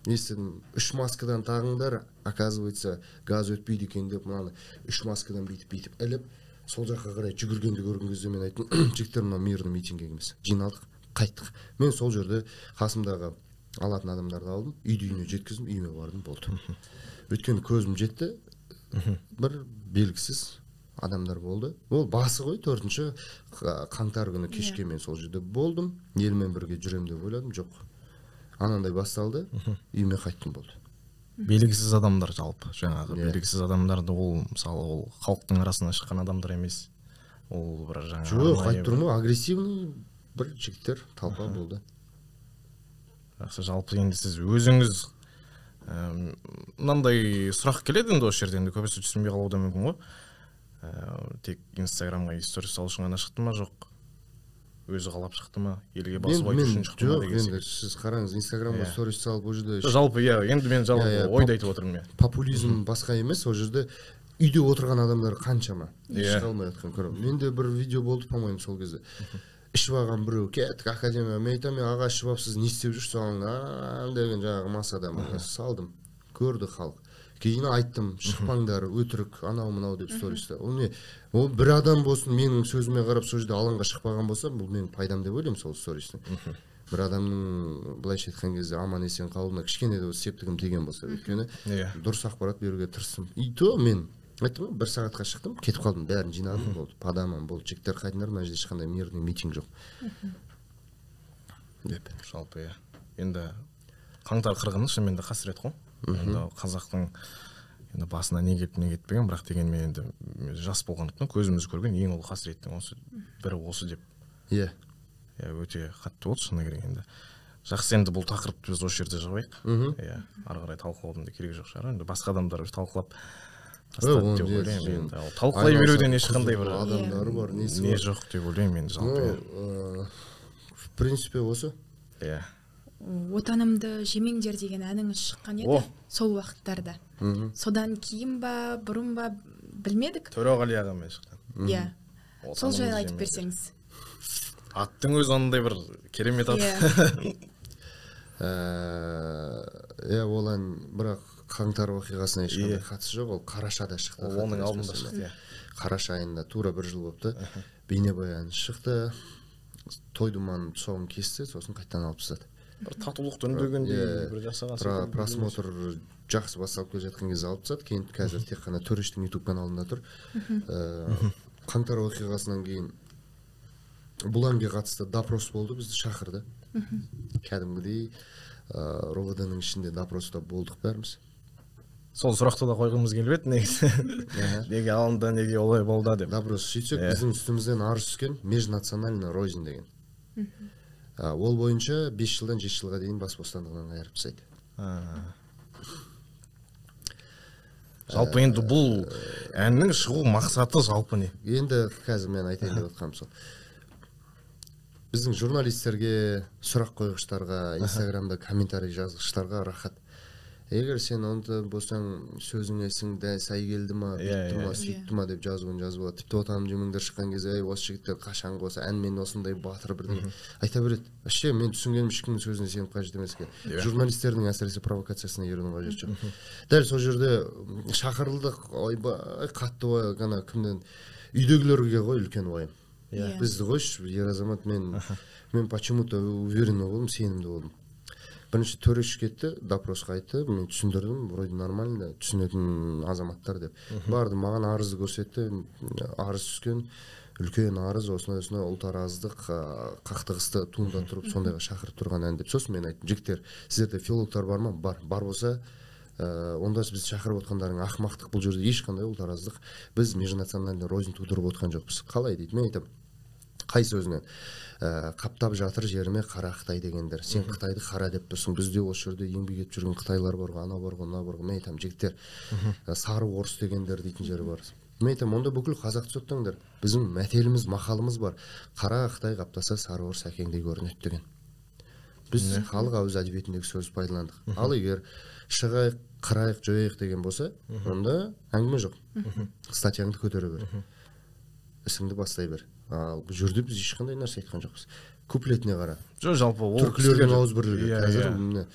естідім, 3 маскадан тағыңдар, оказывается, газ өтпейді екен деп мынаны 3 маскадан бүйтіп-бүйтіп іліп, сол жаққа қарай жүгіргенді көрген кезде мен айттым, жігіттер, мынау мирный митинг емес. Жиналдық, қайттық. Мен сол жерде қасымдағы алатын адамдарды алдым, үйді үйіне жеткіздім, үйіме бардым, болды. Өйткені көзім жетті, бір белгісіз адамдар болды. Ол басы ғой, 4 қаңтар күні кешке мен сол жерде болдым, елмен бірге жүрем деп ойладым, жоқ. Анандай басталды, үйіме қайттым, болды. Белгісіз адамдар жалпы, жаңағы белгісіз адамдарды ол, мысалы, ол халықтың арасынан шыққан адамдар емес. Ол бір жаңағы жоқ, айтып тұрмын ғой, агрессивный бір жігіттер талпа болды. Жақсы, жалпы енді сіз өзіңіз мынандай сұрақ келеді енді осы жерде, енді көбісі түсінбей қалуы да мүмкін ғой. Тек Инстаграмға история салу үшін ғана шықты ма, жоқ өзі қалап шықты ма, елге басып айту үшін шықты ма деген секілді. Сіз қараңыз, Инстаграмға сторис салып ол жерде жалпы, иә, енді мен жалпы ойды айтып отырмын, иә. Популизм басқа емес, ол жерде үйде отырған адамдар қаншама шыға алмай жатқан көрінеді. Менде бір видео болды, по-моему, сол кезде. Ішіп алған біреу, кеттік академия, мен айтамын, аға ішіп алып сіз не істеп жүрсіз, соған деген жаңағы масада салдым, көрді халық. Кейін айттым, шықпаңдар, өтірік, анау мынау деп стористе. Ол не? Ол бір адам болсын, менің сөзіме қарап сол жерде алаңға шықпаған болса, бұл менің пайдам деп ойлаймын сол стористің. Бір адамның былайша айтқан кезде аман есен қалуына кішкене де септігім тиген болса, өйткені дұрыс ақпарат беруге тырыстым. И то мен айттым, бір сағатқа шықтым, кетіп қалдым, бәрін жинадым, болды. По домам болды. Жігіттер қайтыңдар, мына жерде ешқандай мирный митинг жоқ. Деп. Жалпы, иә. Енді қаңтар қырғыны шынымен де қасірет қой. Енді қазақтың енді басына не келіп не кетпеген, бірақ дегенмен енді жас болғандықтан көзіміз көрген ең ұлы қасіреттің осы бірі осы деп. Иә. Иә, өте қатты болды шыны керек енді. Жақсы, енді бұл тақырыпты біз осы жерде жабайық. Иә, ары қарай талқылаудың да керегі жоқ шығар. Енді басқа адамдар бір талқылап тастады деп ойлаймын енді. Ол талқылай беруден ешқандай бір адамдары бар, несі не жоқ деп ойлаймын енді жалпы. В принципе осы. Иә. Отанымды жемеңдер деген әніңіз шыққан еді сол уақыттарда. Содан кейін ба, бұрын ба білмедік. Төреғали ағамен шыққан. Иә. Сол жайлы айтып берсеңіз. Аттың өзі андай бір керемет ат. Иә, ол ән бірақ Қаңтар оқиғасына ешқандай қатысы жоқ, ол қарашада шықты. Ол оның алдында шықты, иә. Қараша айында тура бір жыл болыпты. Бейнебаян шықты, той думанның тұсауын кесті, сосын қайтадан алып тастады. Бір татулықты үндегендей бір жасаған секілді. Просмотр жақсы басталып келе жатқан кезде алып тастады. Кейін қазір тек қана Төрештің YouTube каналында тұр. Қаңтар оқиғасынан кейін бұл әнге қатысты допрос болды, бізді шақырды. Кәдімгідей РОВД-ның ішінде допроста болдық бәріміз. Сол сұрақты да қойғымыз келіп еді негізі. Неге алынды, неге олай болды деп. Допрос сөйтсек, біздің үстімізден арыз түскен межнациональный рознь деген. Ол бойынша 5 жылдан 7 жылға дейін бас бостандығынан айырып тастайды. Жалпы енді бұл әннің шығу мақсаты жалпы не? Енді қазір мен айтайын деп отқаным сол. Біздің журналистерге, сұрақ қойғыштарға, Инстаграмда комментарий жазғыштарға рахат. Егер сен онда болсаң, сөзің есіңде сай келді ма, бүйтті ма, сөйтті ма деп жазуын жазып алады. Тіпті отаным жемеңдер шыққан кезде, ей, осы жігіттер қашанғы осы әнмен осындай батыр бірдеңе айта береді. Вообще мен түсінгенім, ешкімнің сөзіне сеніп қажет емес екен. Журналистердің әсіресе провокациясына ерудің қажеті жоқ. Дәл сол жерде шақырылдық, ойбай, қатты ой, ана кімнен үйдегілерге ғой үлкен уайым. Бізді қойшы, ер азамат, мен почему-то уверен болдым, сенімді болдым. Бірінші Төреш кетті, допросқа айтты, мен түсіндірдім, вроде нормально, түсінетін азаматтар деп. Барды, маған арызды көрсетті, арыз түскен, үлкен арыз, осындай-осындай ұлтараздық қақтығысты туындатып тұрып, сондайға шақырып тұрған ән деп. Сосын мен айттым, жігіттер, сіздерде филологтар бар ма? Бар. Бар болса, онда біз шақырып отқандарың ақымақтық, бұл жерде ешқандай ұлтараздық, біз межнациональный рознь тудырып отқан жоқпыз. Қалай дейді, мен айтамын, қай сөзінен? Қаптап жатыр жеріме қара Қытай дегендер. Сен Қытайды қара деп тұрсың. Бізде осы жерде еңбек етіп жүрген қытайлар бар ғой, анау бар ғой, мынау бар ғой. Мен айтамын, жігіттер, сары орыс дегендер дейтін жері бар. Мен айтамын, онда бүкіл қазақты соттаңдар. Біздің мәтеліміз, мақалымыз бар. Қара Қытай қаптаса сары орыс әкеңдей көрінеді деген. Біз халық ауыз әдебиетіндегі сөз пайдаландық. Ал егер шығайық, қырайық, жояйық деген болса, онда әңгіме жоқ. Статьяңды көтере бер. Ісіңді бастай бер. Ал бұл жерде біз ешқандай нәрсе айтқан жоқпыз. Куплетіне қара. Жоқ, жалпы ол түркілердің ауыз бірлігі. Қазір міне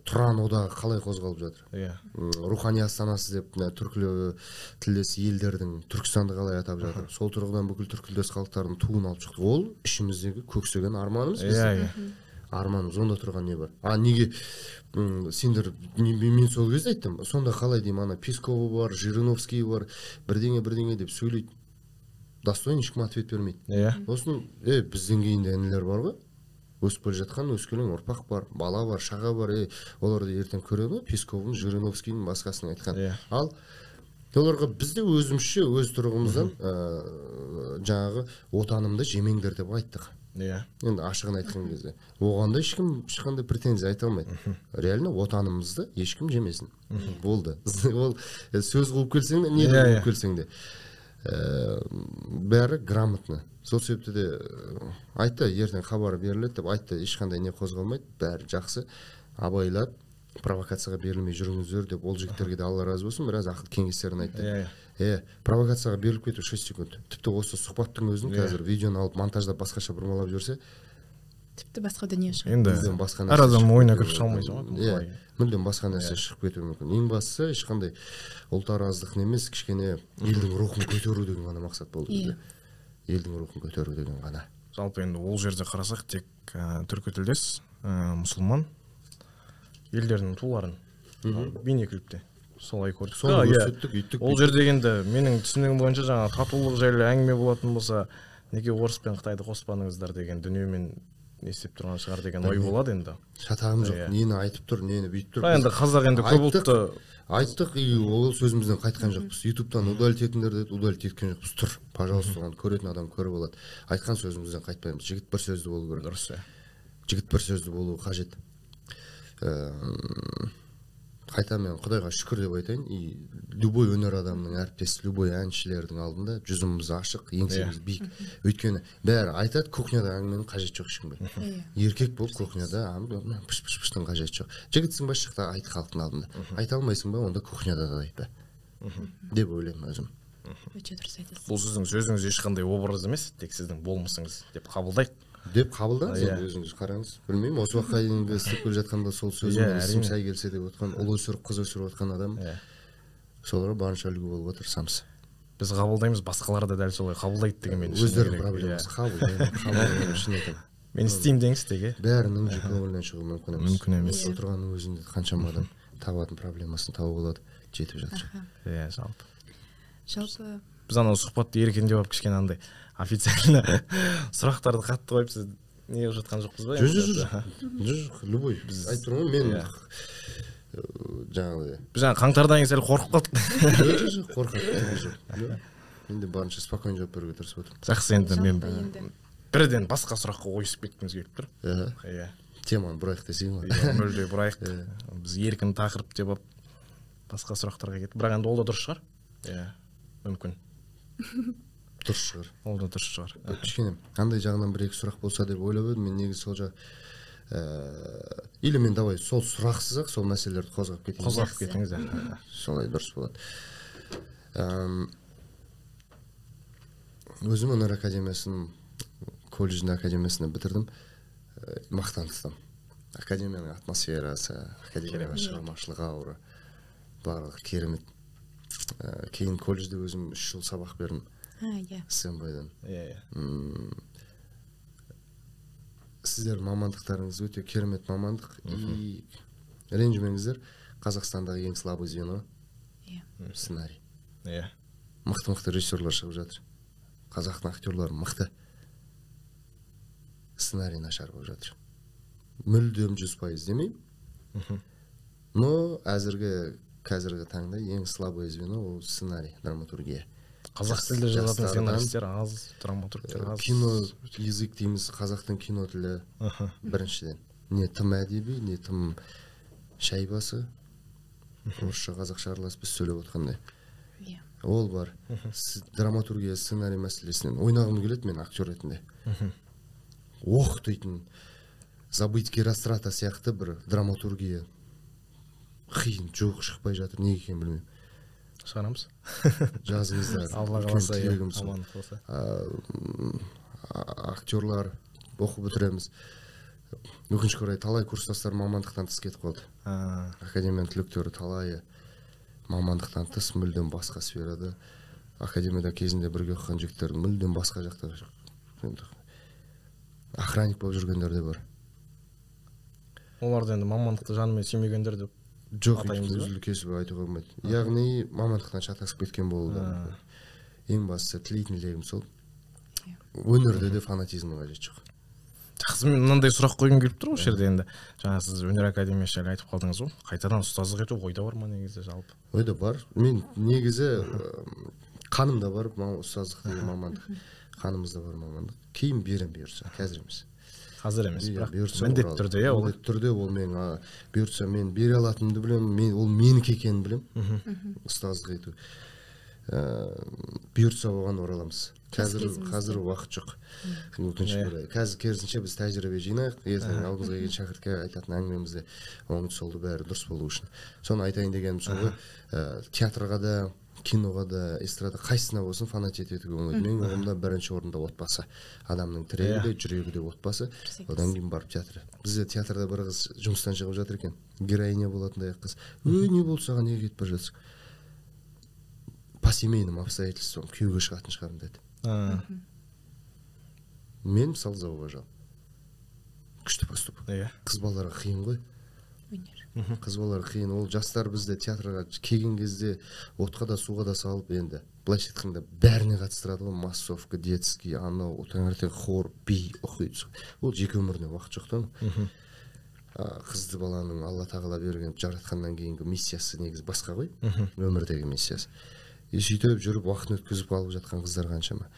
Тұран одағы қалай қозғалып жатыр. Рухани астанасы деп түркі тілдес елдердің Түркістанды қалай атап жатыр. Сол тұрғыдан бүкіл түркі тілдес халықтардың туын алып шықты. Ол ішіміздегі көксеген арманымыз біздің. Арманымыз, онда тұрған не бар? А неге сендер, мен сол кезде айттым, сонда қалай деймін, ана Песковы бар, Жириновский бар, бірдеңе-бірдеңе деп сөйлейді. Достойно ешкім ответ бермейді. Сосын, бізден кейін де інілер бар ғой. Өсіп келе жатқан өскелең ұрпақ бар, бала бар, шаға бар. Оларды ертең көреді ғой, Песковың, Жириновскийдің басқасының айтқан. Ал оларға біз де өзімізше, өз тұрғымыздан жаңағы отанымды жемеңдер деп айттық. Енді ашығын айтқан кезде. Оған да ешкім ешқандай претензия айта алмайды. Реально отанымызды ешкім жемесін. Болды. Ол сөз қуып келсең де, не қуып келсең де. Бәрі грамотно. Сол себепті де айтты, ертең хабар беріледі деп айтты, ешқандай не қозғалмайды, бәрі жақсы, абайлап, провокацияға берілмей жүріңіздер деп ол жігіттерге де Алла разы болсын, біраз ақыл кеңестерін айтты. Провокацияға беріліп кету 6 секунд. Тіпті осы сұхбаттың өзін қазір видеоны алып монтаждап басқаша бұрмалап жіберсе, тіпті басқа дүние шығады. Енді әр адам ойына кіріп шыға алмайсың ғой. Мүлдем басқа нәрсе шығып кетуі мүмкін. Ең бастысы ешқандай ұлтараздық емес, кішкене елдің рухын көтеру деген ғана мақсат болды бізде. Елдің рухын көтеру деген ғана. Жалпы енді ол жерде қарасақ, тек түркі тілдес, мұсылман елдерінің туларын бейнеклипте солай көрдік. Соны көрсеттік, үйттік. Ол жерде енді менің түсінігім бойынша жаңа татулық жайлы әңгіме болатын болса, неге орыс пен қытайды қоспадыңыздар деген дүниемен не істеп тұрған шығар деген ой болады енді. Шатағым жоқ, нені айтып тұр, нені бүйтіп тұр. Енді қазақ енді көп ұлтты айттық, ол сөзімізден қайтқан жоқпыз. Ютубтан удалить етіңдер деді, удалить еткен жоқпыз. Тұр, пожалуйста, оны көретін адам көріп алады. Айтқан сөзімізден қайтпаймыз. Жігіт бір сөзді болу керек. Дұрыс. Жігіт бір сөзді болуы қажет. Қайта мен Құдайға шүкір деп айтайын, и любой өнер адамының әріптесі, любой әншілердің алдында жүзіміз ашық, еңсеміз биік. Өйткені бәрі айтады, кухняда әңгіменің қажеті жоқ ешкімге. Еркек болып кухняда пыш-пыш-пыштың қажеті жоқ. Жігітсің ба, шық та айт халықтың алдында. Айта алмайсың ба, онда кухняда да айтпа деп ойлаймын өзім. Өте дұрыс айтасыз. Бұл сіздің сөзіңіз ешқандай образ емес, тек сіздің болмысыңыз деп қабылдайық. Деп қабылдаңыз енді, өзіңіз қараңыз. Білмеймін, осы уақытқа дейін істеп келе жатқанда сол сөзім ісім сай келсе деп отқан, ұл өсіріп, қыз өсіріп отқан адам, соларға барынша үлгі болуға тырысамыз. Біз қабылдаймыз, басқалар да дәл солай қабылдайды дегенмен. Өздерінің проблемасы, қабылдаймын, шын айтамын. Мен істеймін деңіз тек, Бәрінің көңілінен шығу мүмкін емес. Мүмкін емес. Отырғанның өзінде қаншама адам табатын проблемасын тауып алады, жетіп жатыр. Иә, жалпы. Жалпы біз анау сұхбатты еркіндеп алып кішкене андай официально сұрақтарды қатты қойып сіз не қылып жатқан жоқпыз ба? Жоқ, любой. Біз айтып тұрмын ғой, мен жаңағыдай. Біз жаңа қаңтардан кейін сәл қорқып қалдық. Жоқ, қорқады жоқ. Мен де барынша спокойно жауап беруге тырысып отырмын. Жақсы, енді мен бірден басқа сұраққа ойысып кеткіміз келіп тұр. Иә. Теманы бұрайық десең ғой. Мүлде бұрайық. Біз еркін тақырып деп алып басқа сұрақтарға кеттік. Бірақ енді ол да дұрыс шығар. Иә, мүмкін. Дұрыс шығар. Ол да дұрыс шығар. Кішкене қандай жағынан бір екі сұрақ болса деп ойлап едім. Мен негізі сол жақ или мен давай сол сұрақсыз ақ сол мәселелерді қозғап кетейін. Қозғап кетіңіз. Солай дұрыс болады. Өзім өнер академиясын, колледждің академиясында бітірдім. Мақтан тұтам. Академияның атмосферасы, академияның шығармашылық аура барлығы керемет. Кейін колледжде өзім 3 жыл сабақ бердім. СМБ-дан. Сіздер мамандықтарыңыз өте керемет мамандық. И ренжімеңіздер, Қазақстандағы ең слабый звено сценарий. Мықты-мықты режиссерлар шығып жатыр. Қазақтың актерлары мықты. Сценарий нашар болып жатыр. Мүлдем 100% демеймін. Но қазіргі таңда ең слабый звено ол сценарий, драматургия. Қазақ тілінде жазатын сценаристер аз, драматургтер аз. Кино язык дейміз, қазақтың кино тілі біріншіден. Не тым әдеби, не тым шайбасы. Орысша қазақша араласып біз сөйлеп отқандай. Ол бар. Драматургия, сценарий мәселесінен ойнағым келеді мен актер ретінде. Ох дейтін, забыть Герострата сияқты бір драматургия қиын, жоқ шықпай жатыр, неге екенін білмеймін. Шығарамыз. Жазыңыздар. Алла қаласа, амандық болса. Актерлар оқып бітіреміз. Өкінішке орай талай курстастар мамандықтан тыс кетіп қалды. Академияның түлектері талайы мамандықтан тыс мүлдем басқа сферада. Академияда кезінде бірге оқыған жігіттер мүлдем басқа жақта охранник болып жүргендер де бар. Оларды енді мамандықты жанымен сүймегендер деп жоқ, үзілді кесіп айтуға болмайды. Яғни мамандықтан шатасып кеткен болуы да мүмкін. Ең бастысы тілейтін тілегім сол. Өнерде де фанатизмнің қажеті жоқ. Жақсы, мен мынандай сұрақ қойғым келіп тұр осы жерде енді. Жаңа сіз өнер академиясы жайлы айтып қалдыңыз ғой. Қайтадан ұстаздық ету ойда бар ма негізі жалпы? Ойда бар. Мен негізі қанымда бар ұстаздық деген мамандық. Қанымызда бар мамандық. Кейін берем бұйырса, қазір емес. Қазір емес, бірақ міндетті түрде, иә, ол. Міндетті түрде ол мен бұйырса мен бере алатынымды білемін, мен ол менікі екенін білемін. Ұстаздық ету. Бұйырса оған ораламыз. Қазір уақыт жоқ. Өкінішке орай. Қазір керісінше біз тәжірибе жинайық. Ертең алдымызға келген шәкіртке айтатын әңгімемізде оңды солды бәрі дұрыс болу үшін. Соны айтайын дегенім сол ғой. Театрға да, киноға да, эстрада қайсысына болсын фанат етуге болмайды. Менің ұғымымда бірінші орында отбасы. Адамның тірегі де, жүрегі де отбасы. Одан кейін барып театр. Бізде театрда бір қыз жұмыстан шығып жатыр екен. Героиня болатындай қыз. Өй, не болды саған, неге кетіп бара жатсың? По семейным обстоятельствам күйеуге шығатын шығармын деді. Мен мысалы зауважал. Күшті поступок. Қыз балаларға қиын ғой. Қыз балалар қиын. Ол жастар бізде театрға келген кезде отқа да суға да салып, енді былайша айтқанда бәріне қатыстырады ғой. Массовка, детский, анау, таңертең хор, би, оқиды. Ол жеке өміріне уақыт жоқ та. Қызды баланың Алла тағала берген, жаратқаннан кейінгі миссиясы негізі басқа ғой. Өмірдегі миссиясы. И сөйтіп жүріп уақытын өткізіп алып жатқан қыздар қаншама.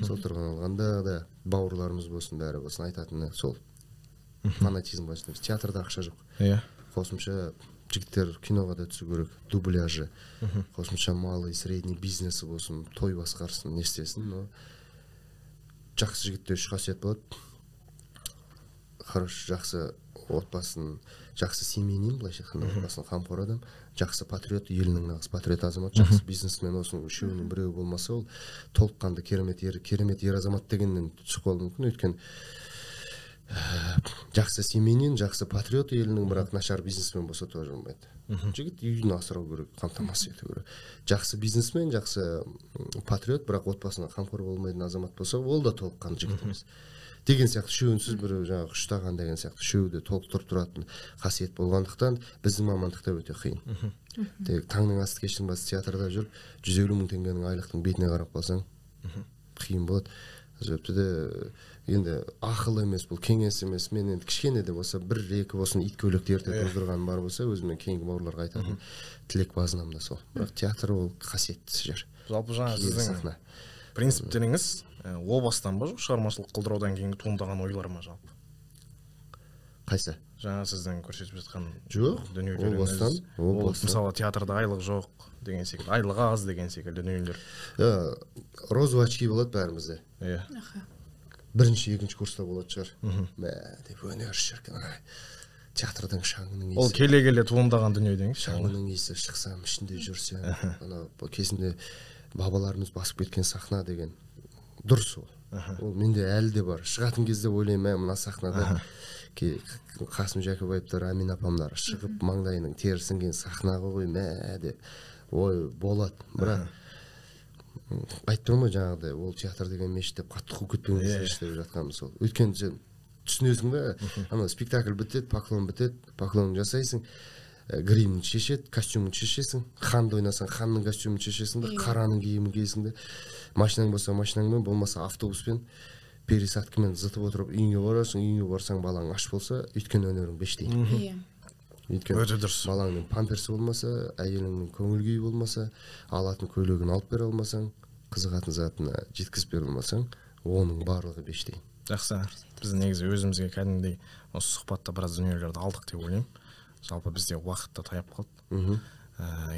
Сол тұрғыдан алғанда да бауырларымыз болсын, бәрі болсын айтатыны сол. Фанатизм қажет емес. Театрда ақша жоқ. Қосымша жігіттер киноға да түсу керек, дубляжы. Қосымша малый, средний бизнесі болсын, той басқарсын, не істесін, но жақсы жігітте үш қасиет болады. Хорош, жақсы отбасын, жақсы семьянин, былайша айтқанда отбасын қамқор адам, жақсы патриот, елінің нағыз патриот азамат, жақсы бизнесмен. Осының үшеуінің біреуі болмаса, ол толыққанды керемет ер, керемет ер азамат дегеннен түсіп қалуы мүмкін. Өйткені Жақсы семьянин, жақсы патриот елінің, бірақ нашар бизнесмен болса тоже болмайды. Жігіт үйін асырау керек, қамтамасыз ету керек. Жақсы бизнесмен, жақсы патриот, бірақ отбасына қамқор болмайтын азамат болса, ол да толыққанды жігіт емес. Деген сияқты үшеуінсіз біреу жаңағы ұштаған деген сияқты үшеуі де толықтырып тұратын қасиет болғандықтан біздің мамандықта өте қиын. Тек таңның асты кештің басы театрда жүріп 150 мың теңгенің айлықтың бетіне қарап қалсаң қиын болады. Себепті де енді ақыл емес, бұл кеңес емес. Мен енді кішкене де болса бір-екі болсын ит көйлекті ерте тоздырғаным бар болса, өзімнен кейінгі бауырларға айтатын тілек базынам да сол. Бірақ театр ол қасиетті жер. Жалпы жаңа сіздің принциптеріңіз о бастан ба, жоқ шығармашылық құлдыраудан кейінгі туындаған ойлар ма жалпы? Қайсы? Жаңа сіздің көрсетіп жатқан жоқ, дүниелеріңіз. Ол мысалы театрда айлық жоқ деген секілді, айлығы аз деген секілді дүниелер. Розовый очки болады бәрімізде. Иә. Бірінші, екінші курста болады шығар. Мә деп өнер шіркін, театрдың шаңының иісі. Ол келе-келе туындаған дүние деңізші. Шаңының иісі, шықсам, ішінде жүрсем, анау кезінде бабаларымыз басып кеткен сахна деген дұрыс ол. Ол менде әлі де бар. Шығатын кезде ойлаймын, мына сахнада Қасым Жәкібаевтар, Әмин апамдар шығып маңдайының тері сіңген сахна ғой, мә деп. Ой, болады. Бірақ айтып тұрмын ғой жаңағыдай, ол театр деген мешіт деп қатты қуып кетпеңіздерші деп жатқанымыз сол. Өйткені сен түсінесің да, анау спектакль бітеді, поклон бітеді, поклон жасайсың, гримін шешеді, костюмін шешесің, ханды ойнасаң ханның костюмін шешесің да, қараның киімін киесің де, машинаң болса машинаңмен, болмаса автобуспен пересадкамен зытып отырып үйіңе барасың, үйіңе барсаң балаң аш болса, өйткені өнерің беш тиын. Өйткені балаңның памперсі болмаса, әйеліңнің көңіл күйі болмаса, алатын көйлегін алып бере алмасаң, қызығатын затына жеткізіп бере алмасаң, оның барлығы беш тиын. Жақсы. Біз негізі өзімізге кәдімгідей осы сұхбатта біраз дүниелерді алдық деп ойлаймын. Жалпы бізде уақыт та таяп қалды.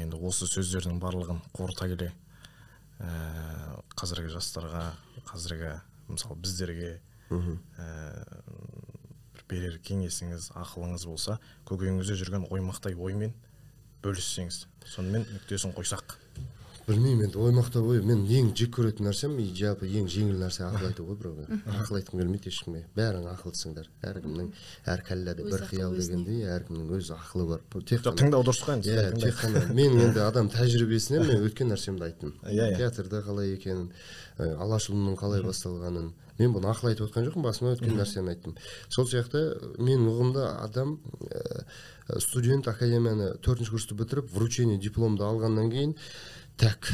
Енді осы сөздердің барлығын қорыта келе қазіргі жастарға, қазіргі мысалы біздерге бір берер кеңесіңіз, ақылыңыз болса, көкейіңізде жүрген оймақтай оймен бөліссеңіз, сонымен нүктесін қойсақ. Білмеймін енді оймақтай ой, мен ең жек көретін нәрсем, жалпы ең жеңіл нәрсе ақыл айту ғой біреуге. Ақыл айтқым келмейді ешкімге. Бәрің ақылдысыңдар. Әркімнің әр кәлләде бір қиял дегендей, әркімнің өз ақылы бар. Тек тыңдау дұрыс қой енді. Иә, тек қана мен енді адам тәжірибесінен мен өткен нәрсемді айттым. Театрда қалай екенін, Алашұлының қалай басталғанын. Мен бұны ақыл айтып отқан жоқпын, басыма өткен нәрсені айттым. Сол сияқты менің ұғымда адам студент академияны 4-ші курсты бітіріп, вручение дипломды алғаннан кейін так,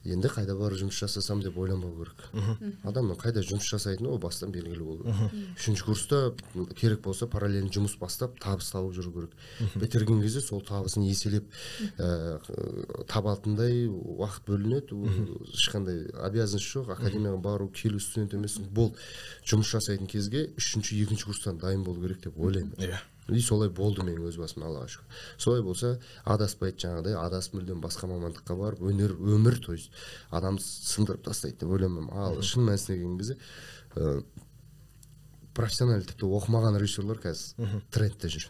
енді қайда барып жұмыс жасасам деп ойланбау керек. Адамның қайда жұмыс жасайтыны о бастан белгілі болу керек. 3-ші курста керек болса параллельно жұмыс бастап табыс тауып жүру керек. Бітірген кезде сол табысын еселеп табатындай уақыт бөлінеді. Ешқандай обязанность жоқ, академияға бару, келу студент емессің. Бол, жұмыс жасайтын кезге 3-ші, 2-ші курстан дайын болу керек деп ойлаймын. И солай болды менің өз басым, Аллаға шүкір. Солай болса, адаспайды жаңағыдай, адасып мүлдем басқа мамандыққа барып, өнер, өмір, то есть адам сындырып тастайды деп ойлаймын. Ал шын мәнісіне келген кезде профессионал тіпті оқымаған режиссерлар қазір трендте жүр.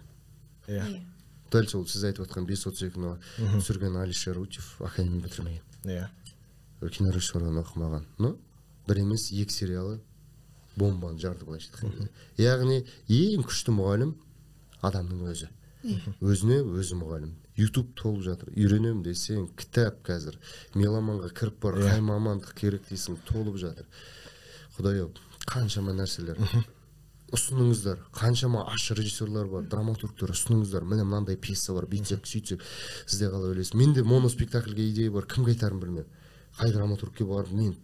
Дәл сол сіз айтып отқан 5.32-ні түсірген Алишер Утев академия бітірмеген. Кинорежиссердан оқымаған. Но бір емес, екі сериалы бомбаны жарды былайша айтқан кезде. Яғни ең күшті мұғалім адамның өзі. Өзіне өзі мұғалім. YouTube толып жатыр. Үйренемін десең, кітап қазір. Меломанға кіріп бар, қай мамандық керек дейсің, толып жатыр. Құдай-ау, қаншама нәрселер. Ұсыныңыздар, қаншама аш режиссерлар бар, драматургтер, ұсыныңыздар. Міне мынандай пьеса бар, бүйтсек, сөйтсек. Сізде қалай ойлайсыз? Менде моноспектакльге идея бар, кімге айтарымды білмеймін. Қай драматургке барып, мен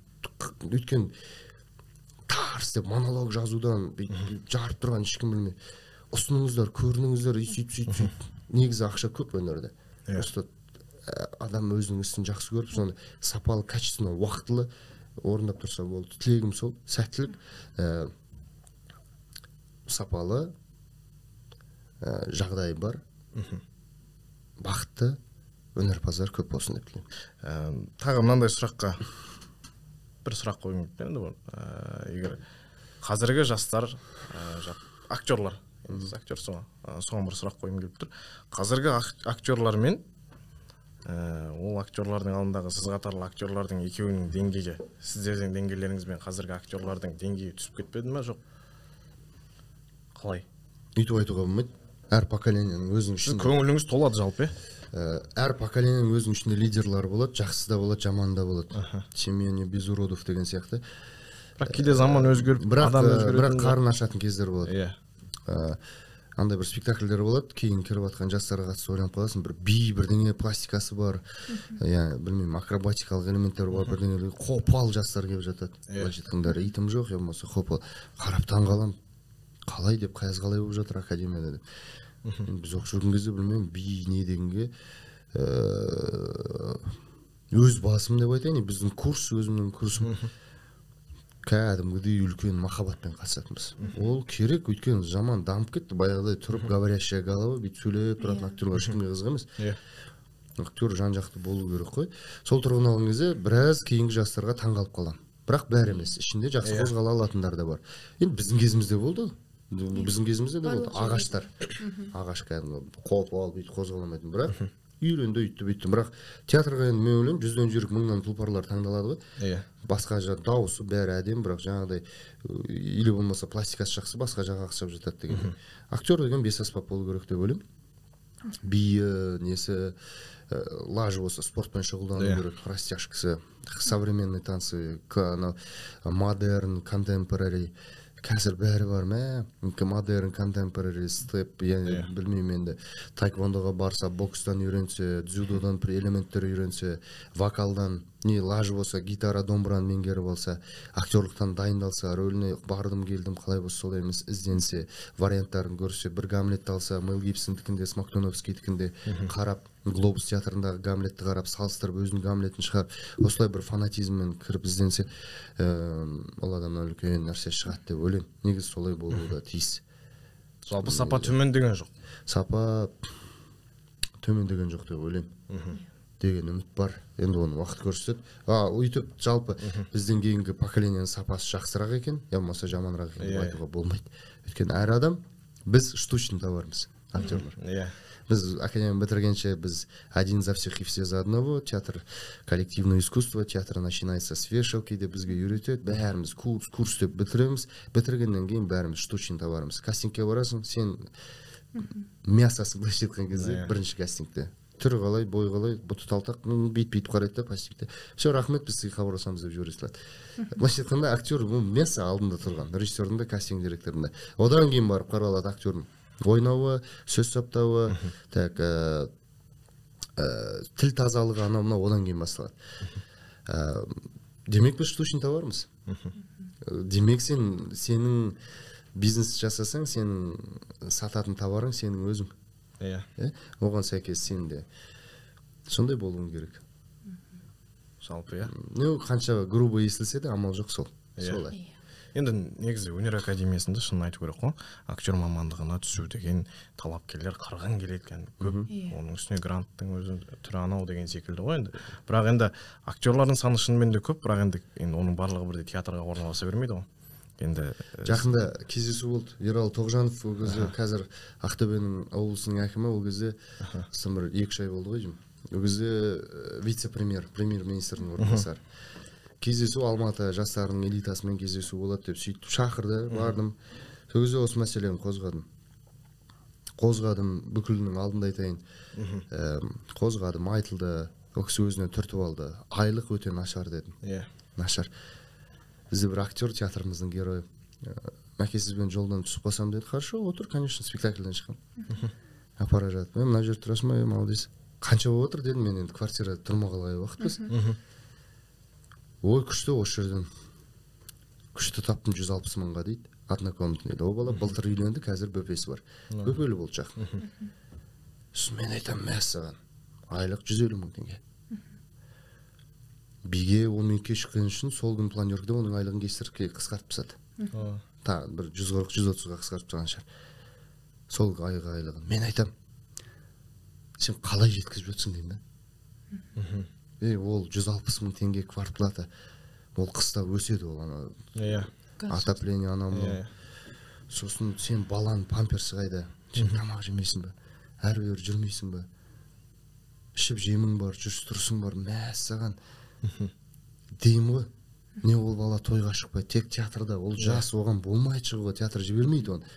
өйткені тарс деп монолог жазудан жарып тұрған ешкім білмейді. Ұсыныңыздар, көрініңіздер, сөйтіп, сөйтіп, сөйтіп. Негізі ақша көп өнерде. Просто адам өзінің ісін жақсы көріп, соны сапалы, качественно, уақытылы орындап тұрса болды. Тілегім сол, сәттілік, сапалы жағдайы бар, бақытты өнерпаздар көп болсын деп тілеймін. Тағы мынандай сұраққа бір сұрақ қойғым келіп енді, егер қазіргі жастар, актерлар, енді сіз актерсіз ғой, соған бір сұрақ қойғым келіп тұр. Қазіргі актерлар мен ол актерлардың алдындағы сіз қатарлы актерлардың екеуінің деңгейі, сіздердің деңгейлеріңіз бен қазіргі актерлардың деңгейі түсіп кетпеді ме, жоқ? Қалай? Өйтіп айтуға болмайды. Әр поколенияның өзінің ішінде. Көңіліңіз толады жалпы, Әр поколенияның өзінің ішінде лидерлар болады, жақсы да болады, жаман да болады. Семья не без уродов деген сияқты. Бірақ кейде заман өзгеріп, адам өзгеретін. Бірақ қарын ашатын кездер болады. Андай бір спектакльдер болады, кейін кіріп жатқан жастарға қатысты ойланып қаласың, бір би, бірдеңе пластикасы бар, я білмеймін, акробатикалық элементтер бар, бірдеңе қопал жастар келіп жатады. Былайша айтқанда ритм жоқ, я болмаса қопал. Қарап таң қаламын. Қалай деп, қалай болып жатыр академияда деп. Біз оқып жүрген кезде білмеймін, би не дегенге өз басым деп айтайын, біздің курс, өзімнің курсым кәдімгідей үлкен махаббатпен қатысатынбыз. Ол керек, өйткені заман дамып кетті, баяғыдай тұрып говорящая голова бүйтіп сөйлеп тұратын актерлар ешкімге қызық емес. Актер жан-жақты болу керек қой. Сол тұрғыдан алған кезде біраз кейінгі жастарға таңғалып қаламын. Бірақ бәрі емес, ішінде жақсы қозғала алатындар да бар. Енді біздің кезімізде болды. Біздің кезімізде де болды. Ағаштар. Ағаш кәдімгі қопал бүйтіп қозғаламайтын, бірақ үйренді, өйтті, бүйтті. Бірақ театрға енді мен ойлаймын, 100-ден жүйрік 1000-нан тұлпарлар таңдалады ғой. Басқа дауысы бәрі әдемі, бірақ жаңағыдай или болмаса пластикасы жақсы, басқа жаққа ұқсап жатады деген. Актер деген бес аспап болу керек деп ойлаймын. Биі, несі, лажы болса спортпен шұғылдану керек, растяжкасы, современный танцы, модерн, контемпорари. Қазір бәрі бар, модерн, контемпорари, степ, я білмеймін енді, таэквондоға барса, бокстан үйренсе, дзюдодан бір элементтер үйренсе, вокалдан, не лажы болса, гитара, домбыраны меңгеріп алса, актерлықтан дайындалса, рөліне бардым, келдім, қалай болса солай емес, ізденсе, варианттарын көрсе, бір Гамлетті алса, Мел Гибсондікінде, Смоктуновскийдікінде қарап, Глобус театрындағы Гамлетті қарап, салыстырып, өзінің Гамлетін шығарып, осылай бір фанатизммен кіріп ізденсе, ол адамнан үлкен нәрсе шығады деп ойлаймын. Негізі солай болуы да тиіс. Жалпы сапа төмендеген жоқ. Сапа төмендеген жоқ деп ойлаймын. Деген үміт бар. Енді оны уақыт көрсетеді. Өйтіп жалпы бізден кейінгі поколенияның сапасы жақсырақ екен, я болмаса жаманырақ екен деп айтуға болмайды. Өйткені әр адам, біз штучный товармыз, актерлар. Біз академия бітіргенше біз один за всех и все за одного, театр коллективное искусство, театр начинается с вешалки деп бізге үйретеді, бәріміз курс, курс деп бітіреміз, бітіргеннен кейін бәріміз штучный товармыз. Кастингке барасың, сен мясосы былайша айтқан кезде бірінші кастингте. Түрі қалай, бой қалай, бұты талтақ, бүйт-бүйт қарайды да кастингте. Все, рахмет, біз сізге хабарласамыз деп жібере салады. Былайша айтқанда актер бұл мясо алдында тұрған, режиссердің де, кастинг директорының да. Одан кейін барып қаралады актердің ойнауы, сөз саптауы, так, тіл тазалығы, анау мынау одан кейін басталады. Демек біз штучный товармыз. Демек сенің бизнес жасасаң, сенің сататын товарың сенің өзің. Оған сәйкес сен де сондай болуың керек. Жалпы, иә. Ну, қанша грубо естілсе де амал жоқ сол. Солай. Енді негізі өнер академиясында шынын айту керек қой, актер мамандығына түсу деген талапкерлер қырғын келеді екен көп. Оның үстіне гранттың өзі түрі анау деген секілді ғой енді. Бірақ енді актерлардың саны шынымен де көп, бірақ енді оның барлығы бірдей театрға орналаса бермейді ғой. Енді жақында кездесу болды. Ералы Тоғжанов ол кезде қазір Ақтөбенің облысының әкімі, ол кезде осыдан бір 2-3 ай болды ғой деймін. Ол кезде вице-премьер, премьер-министрдің орынбасары. Кездесу Алматы жастарының элитасымен кездесу болады деп сөйтіп шақырды, бардым. Сол кезде осы мәселені қозғадым. Қозғадым, бүкілінің алдында айтайын. Қозғадым, айтылды. Ол кісі өзіне түртіп алды. Айлық өте нашар дедім. Нашар. Бізде бір актер, театрымыздың геройы. Мәке, сізбен жолдан түсіп қалсам деді. Хорошо, отыр, конечно, спектакльден шыққам. Апара жатып, мына жерде тұрасың ба, молодец. Қанша болып отыр дедім, мен енді квартирада тұрмағалы уақыт біз. Ой, күшті осы жерден. Күшті таптым 160 мыңға дейді. Однокомнатный. Ол бала былтыр үйленді, қазір бөпесі бар. Бөпелі болды жақын. Сосын мен айтамын, мәссаған, айлық 150 мың теңге. Биге 10 минут кешіккен үшін сол күн планеркада оның айлығын кестіріп қысқартып тастады. Тағы бір 140-130-ға қысқартып тастаған шығар. Сол айға айлығын. Мен айтам, сен қалай жеткізіп жатсың деймін да. Ол 160 мың теңге квартплата. Ол қыста өседі ол ана. Отопление анау мынау. Сосын сен баланың памперсі қайда? Сен тамақ жемейсің бе? Әрі бері жүрмейсің бе? Ішіп жемің бар, жүріс тұрысың бар, мәссаған. Деймін ғой. Не ол бала тойға шықпайды, тек театрда. Ол жас, оған болмайды шығуға, театр жібермейді оны.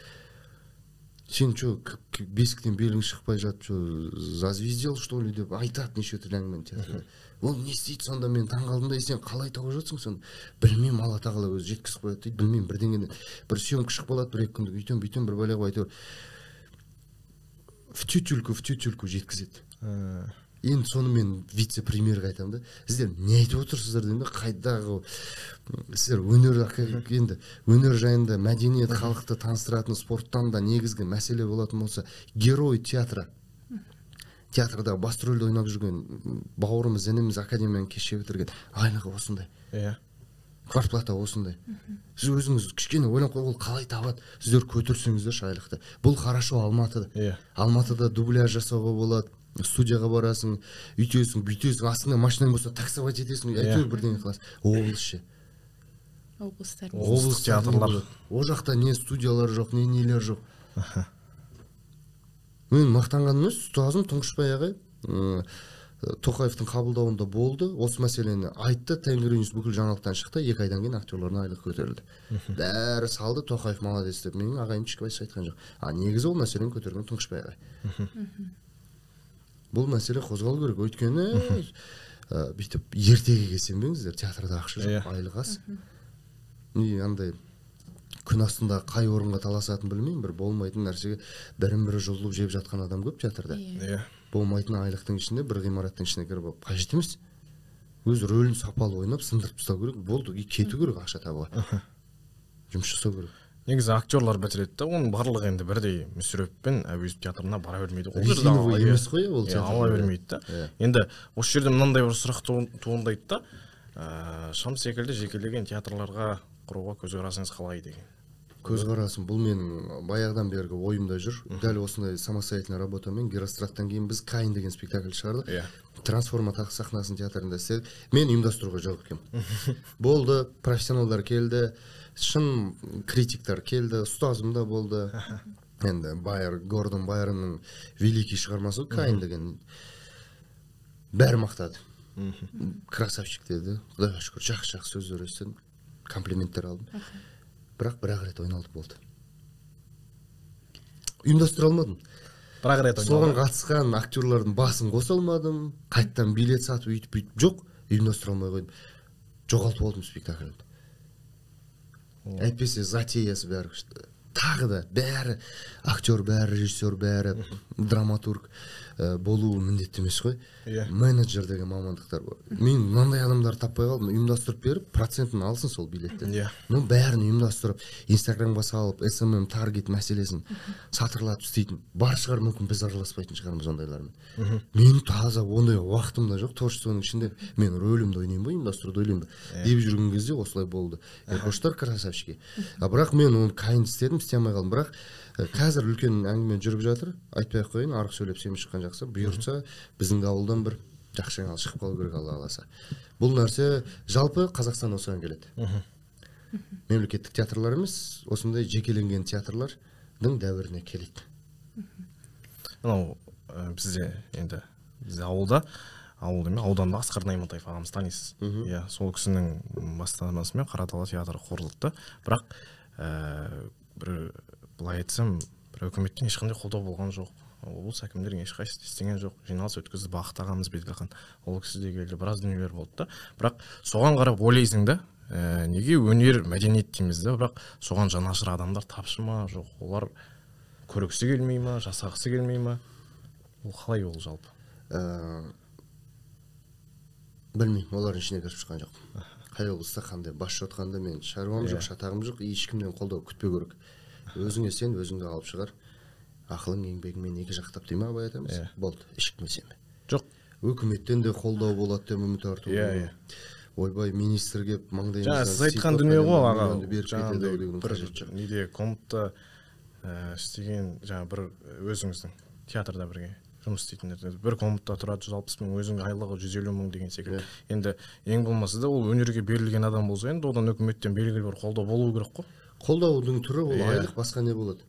Сен че, бесіктен белің шықпай жатып, че, зазвездел, что ли, деп айтады неше түрлі әңгімені театрда. Ол не істейді сонда, мен таңғалдым да, сен қалай тауып жатсың сонда? Білмеймін, Алла тағала өзі жеткізіп қояды дейді, білмеймін, бірдеңені, бір съемка шығып қалады, бір екі күндік, үйтем, бүйтем, бір бәле қылып әйтеуір. В тютельку жеткізеді. Енді соны мен вице-премьерге айтамын да, сіздер не айтып отырсыздар деймін да, қайдағы сіздер өнер, енді өнер жайында, мәдениет, халықты таныстыратын спорттан да негізгі мәселе болатын болса, герой театра, театрда басты рөлді ойнап жүрген бауырымыз, ініміз, академияны кеше бітірген, айлығы осындай. Иә. Квартплата осындай. Сіз өзіңіз кішкене ойланып қой, ол қалай табады? Сіздер көтерсеңіздерші айлықты. Бұл хорошо Алматыда. Иә. Алматыда дубляж жасауға болады. Студияға барасың, үйтесің, бүйтесің, астыңда машинаң болса таксовать етесің, әйтеуір бірдеңе қыласың. Облыс ше. Облыстар. Облыс театрлар. Ол жақта не студиялар жоқ, не нелер жоқ. Мен мақтанғаным емес, ұстазым Тұңғышбай ағай Тоқаевтың қабылдауында болды, осы мәселені айтты, Тенгриньюс бүкіл жаңалықтан шықты, 2 айдан кейін актерлардың айлығы көтерілді. Бәрі салды, Тоқаев молодец деп, менің ағайым ешкім айтқан жоқ. А негізі ол мәселені көтерген Тұңғышбай ағай. Бұл мәселе қозғалу керек, өйткені бүйтіп ертегіге сенбеңіздер, театрда ақша жоқ, айлық аз. Не андай күн астында қай орынға таласатынын білмеймін, бір болмайтын нәрсеге бірін-бірі жұлып жеп жатқан адам көп театрда. Болмайтын айлықтың ішінде бір ғимараттың ішіне кіріп алып қажет емес. Өз рөлін сапалы ойнап сындырып тастау керек, болды, кету керек ақша табуға. Жұмыс жасау керек. Негізі актерлар бітіреді да, оның барлығы енді бірдей Мүсіреп пен Әуезов театрына бара бермейді. Ол резиновый емес қой, ол театр. Ала бермейді да. Енді осы жерде мынандай бір сұрақ туындайды да, Шам секілді жекелеген театрларға құруға көзқарасыңыз қалай деген. Көзқарасым, бұл менің баяғыдан бергі ойымда жүр. Дәл осындай самостоятельная работамен Геростраттан кейін біз Каин деген спектакль шығардық. Трансформа сахнасын театрында істедік. Мен ұйымдастыруға жоқ екенмін. Болды, профессионалдар келді, шын критиктар келді, ұстазым да болды. Енді Гордон Байронның великий шығармасы Каин деген. Бәрі мақтады. Красавчик деді. Құдайға шүкір, жақсы-жақсы сөздер естідім, комплименттер алдым. Бірақ бір-ақ рет ойналды болды. Ұйымдастыра алмадым. Бір-ақ рет ойналды. Соған қатысқан актерлардың басын қоса алмадым. Қайттан билет сатып үйтіп-бүйтіп жоқ, ұйымдастыра алмай қойдым. Жоғалтып алдым спектакльді. Әйтпесе затеясы бәрі күшті. Тағы да бәрі актер, бәрі режиссер, бәрі драматург болуы міндетті емес қой. Менеджер деген мамандықтар бар. Мен мынандай адамдарды таппай қалдым. Ұйымдастырып беріп, процентін алсын сол билеттен. Ну бәрін ұйымдастырып, Инстаграмға салып, SMM таргет мәселесін сатырлатып істейтін бар шығар, мүмкін біз араласпайтын шығармыз ондайлармен. Мен таза ондай уақытым да жоқ, творчествоның ішінде мен рөлімді ойнаймын ба, ұйымдастыруды ойлаймын ба деп жүрген кезде осылай болды. Еркоштар красавчики. А бірақ мен оны Каин істедім, істей алмай қалдым. Бірақ қазір үлкен әңгіме жүріп жатыр, айтпай ақ қояйын, арық сөйлеп семіз шыққан жақсы. Бұйыртса біздің де ауылдан бір жақсы жаңалық шығып қалу керек, Алла қаласа. Бұл нәрсе жалпы Қазақстан осыған келеді. Мемлекеттік театрлар емес, осындай жекеленген театрлардың дәуіріне келеді. Мынау бізде енді бізде ауылда, ауыл демей, ауданда Асқар Найматаев ағамыз танисыз. Иә, сол кісінің бастамасымен Қаратала театры құрылды. Бірақ бір былай айтсам, бір үкіметтен ешқандай қолдау болған жоқ. Облыс әкімдерінің ешқайсысы істеген жоқ. Жиналыс өткізді, Бақыт ағамыз Беделхан, ол кісі де келді, біраз дүниелер болды да. Бірақ соған қарап ойлайсың да, неге өнер, мәдениет дейміз да, бірақ соған жанашыр адамдар тапшы ма, жоқ, олар көргісі келмей ма, жасағысы келмей ма? Ол қалай ол жалпы? Білмеймін, олардың ішіне кіріп шыққан жоқ. Қай облыста қандай басшы отқанда мен шаруам жоқ, шатағым жоқ, ешкімнен қолдау күтпеу керек. Өзіңе сен, өзіңді алып шығар. Ақылың еңбегіңмен екі жақтап дей ма Абай атамыз? Болды, ешкімге сенбе. Жоқ. Үкіметтен де қолдау болады деп үміт арту. Ойбай, министр кеп маңдайымыздан. Сіз айтқан дүние ғой, аға. Бір неде комнатта істеген, жаңа бір өзіңіздің театрда бірге жұмыс істейтіндер. Бір комнатта тұрады 160 мың, өзінің айлығы 150 мың деген секілді. Енді ең болмаса да ол өнерге берілген адам болса, енді одан үкіметтен белгілі бір қолдау болу керек қой. Қолдаудың түрі ол айлық, басқа не болады?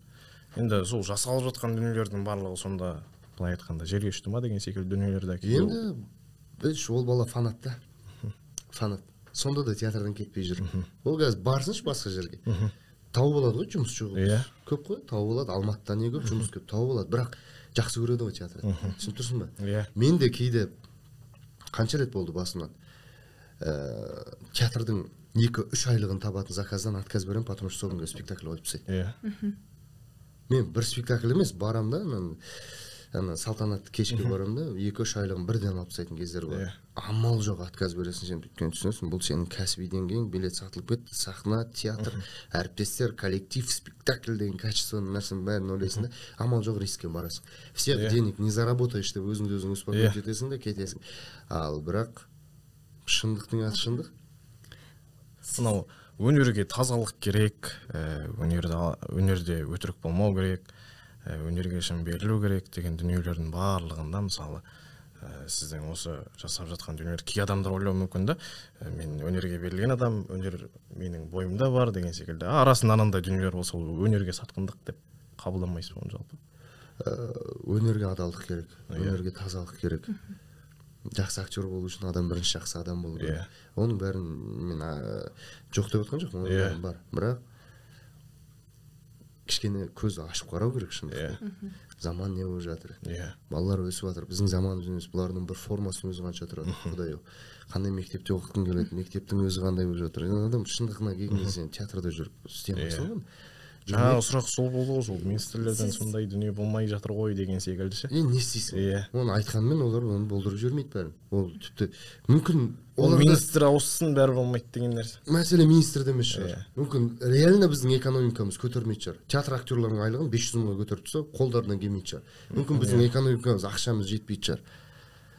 Енді сол жасалып жатқан дүниелердің барлығы сонда былай айтқанда жерге ұшты ма деген секілді дүниелерді. Енді біз ол бала фанат та. Фанат. Сонда да театрдан кетпей жүр. Ол қазір барсыншы басқа жерге. Тауып алады ғой, жұмыс жоқ. Иә. Көп қой, тауып алады. Алматыда не көп, жұмыс көп, тауып алады. Бірақ жақсы көреді ғой театрды. Түсініп тұрсың ба? Иә. Мен де кейде қанша рет болды басымнан. Театрдың 2-3 айлығын табатын заказдан отказ беремін, потому что сол күнге спектакль қойып тастайды. Иә. Мен бір спектакль емес, барам да, ана салтанатты кешке барам да, 2-3 айлығын бірден алып тастайтын кездер болады. Амал жоқ, отказ бересің сен, өйткені түсінесің, бұл сенің кәсіби деңгейің, билет сатылып кетті, сахна, театр, әріптестер, коллектив, спектакль деген качественный нәрсенің бәрін ойлайсың да, амал жоқ, рискке барасың. Всех денег не заработаешь деп өзіңді өзің успокоить етесің де кетесің. Ал бірақ шындықтың аты шындық. Мынау өнерге тазалық керек, өнерде өтірік болмау керек, өнерге шын берілу керек деген дүниелердің барлығында, мысалы, сіздің осы жасап жатқан дүниелер, кей адамдар ойлауы мүмкін да, мен өнерге берілген адам, өнер менің бойымда бар деген секілді. Арасында анандай дүниелер болса, ол өнерге сатқындық деп қабылдамайсыз ба оны жалпы? Өнерге адалдық керек, өнерге тазалық керек. Жақсы актер болу үшін адам бірінші жақсы адам болу керек. Оның бәрін мен жоқ деп отқан жоқпын, оның бәрін бар. Бірақ кішкене көзді ашып қарау керек шындықты. Заман не болып жатыр? Балалар өсіп жатыр. Біздің заманымыз емес, бұлардың бір формасының өзі қанша тұрады, Құдай-ау. Қандай мектепте оқығың келеді, мектептің өзі қандай болып жатыр. Енді адам шындығына келген кезде сен театрда жүріп істей алмайсың ғой. Жаңағы сұрақ сол болды ғой, сол министрлерден сондай дүние болмай жатыр ғой деген секілді ше. Енді не істейсің? Оны айтқанмен олар оны болдырып жібермейді бәрін. Ол тіпті мүмкін ол министр ауыссын, бәрі болмайды деген нәрсе. Мәселе министрде емес шығар. Мүмкін реально біздің экономикамыз көтермейтін шығар. Театр актерларының айлығын 500 мыңға көтеріп тастау қолдарынан келмейтін шығар. Мүмкін біздің экономикамыз, ақшамыз жетпейтін шығар.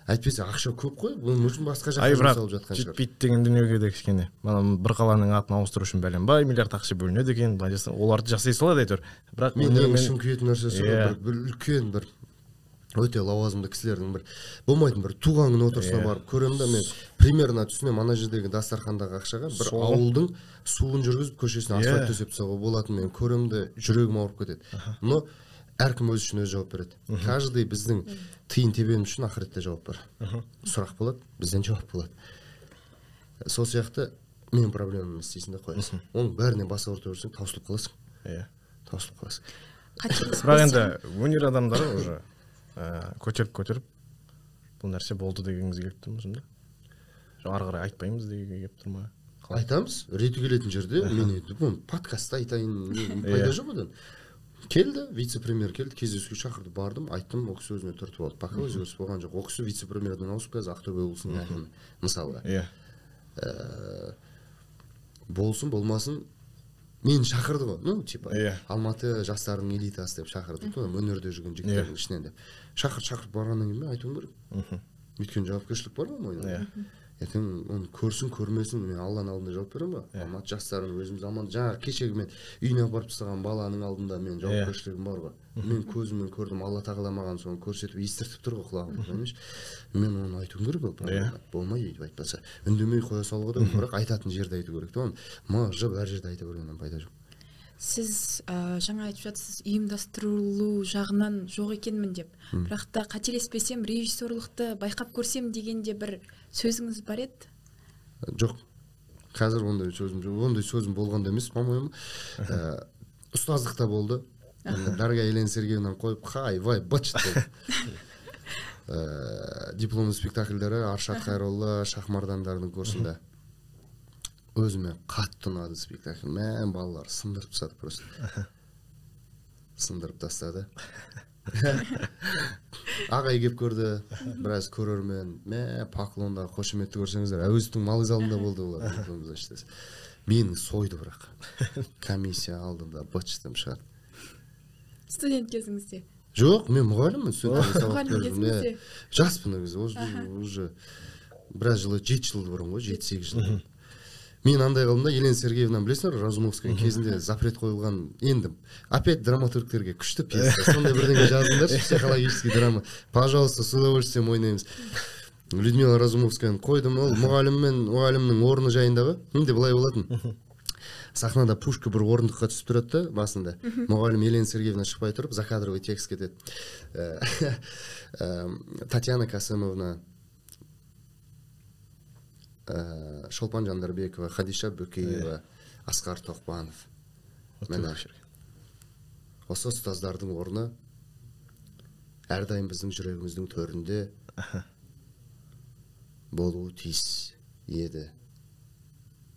Әйтпесе ақша көп қой, бұның үшін басқа жаққа жұмсалып жатқан шығар. Жетпейді деген дүниеге де кішкене. Мына бір қаланың атын ауыстыру үшін бәленбай миллиард ақша бөлінеді екен, былай десең, оларды жасай салады әйтеуір. Бірақ мен ең ішім күйетін нәрсесі бір үлкен бір өте лауазымды кісілердің бір болмайтын бір туған күн отырысына барып көремін да, мен примерно түсінемін, ана жердегі дастархандағы ақшаға бір ауылдың суын жүргізіп көшесіне асфальт төсеп тастауға болатын, мен көремін де жүрегім ауырып кетеді. Но әркім өз үшін өзі жауап береді. Каждый біздің тиын тебеніміз үшін ақыретте жауап бар. Сұрақ болады, бізден жауап болады. Сол сияқты менің проблемам емес дейсің де қоясың. Оның бәріне бас ауырта берсең таусылып қаласың. Таусылып қаласың. Бірақ енді өнер адамдары уже көтеріп-көтеріп бұл нәрсе болды дегіңіз келіп тұр ма сонда? Жоқ, ары қарай айтпаймыз дегенге келіп тұр ма? Айтамыз, реті келетін жерде мен енді бұны подкастта айтайын, пайда жоқ одан. Келді, вице-премьер келді, кездесуге шақырды, бардым, айттым, ол кісі өзіне түртіп алды. Пока өзгеріс болған жоқ. Ол кісі вице-премьерден ауысып қазір Ақтөбе облысының әкімі, мысалға. Болсын, болмасын, мені шақырды ғой. Ну, типа, Алматы жастарының элитасы деп шақырды. Өнерде жүрген жігіттердің ішінен деп. Шақырып барғаннан кейін мен айтуым керек. Өйткені жауапкершілік бар ғой мойнымда. Ертең оны көрсін, көрмесін, мен Алланың алдында жауап беремін ба? Алматы жастарының өзім заман, жаңағы кешегі мен үйіне апарып тастаған баланың алдында мен жауапкершілігім бар ғой. Мен көзіммен көрдім, Алла тағала маған соны көрсетіп, естіртіп тұр ғой құлағыма, понимаешь? Мен оны айтуым керек ол проблема. Болмай өйтіп айтпаса, үндемей қоя салуға да, бірақ айтатын жерде айту керек те оны. Мыжып әр жерде айта бергеннен пайда жоқ. Сіз жаңа айтып жатсыз, ұйымдастырылу жағынан жоқ екенмін деп. Бірақ та қателеспесем, режиссерлықты байқап көрсем дегенде бір сөзіңіз бар еді? Жоқ. Қазір ондай сөзім жоқ. Ондай сөзім болған да емес, по-моему. Ұстаздық та болды. Дарга Елена Сергеевнаны қойып, хай, вай, быт болды. Дипломды спектакльдері Аршат Хайролла, Шахмардандардың курсында. Өзіме қатты ұнады спектакль. Мә, балалар сындырып тастады просто. Сындырып тастады. Ағай кеп көрді, біраз көрермен. Мә, поклондағы қошеметті көрсеңіздер, Әуезовтің малый залында болды олар. Мені сойды бірақ. Комиссия алдында быт-шытым шығарды. Студент кезіңізде? Жоқ, мен мұғаліммін, студент Мұғалім кезіңізде? Жаспын ол кезде, уже біраз жыл, 7 жыл бұрын ғой, 7-8 жыл бұрын. Мен андай қылдым да, Елена Сергеевнаны білесіңдер, Разумовская кезінде запрет қойылған, енді опять драматургтерге күшті пьеса, сондай бірдеңе жазыңдаршы, психологический драма, пожалуйста, с удовольствием ойнаймыз. Людмила Разумовскаяны қойдым, ол мұғалімнің орны жайында ғой, менде былай болатын. Сахнада пушка бір орындыққа түсіп тұрады да, басында. Мұғалім Елена Сергеевна шықпай тұрып, закадровый текст кетеді. Татьяна Касымовна, Шолпан Жандарбекова, Хадиша Бөкеева, Асқар Тоқпанов. Міне, осы ұстаздардың орны әрдайым біздің жүрегіміздің төрінде болуы тиіс еді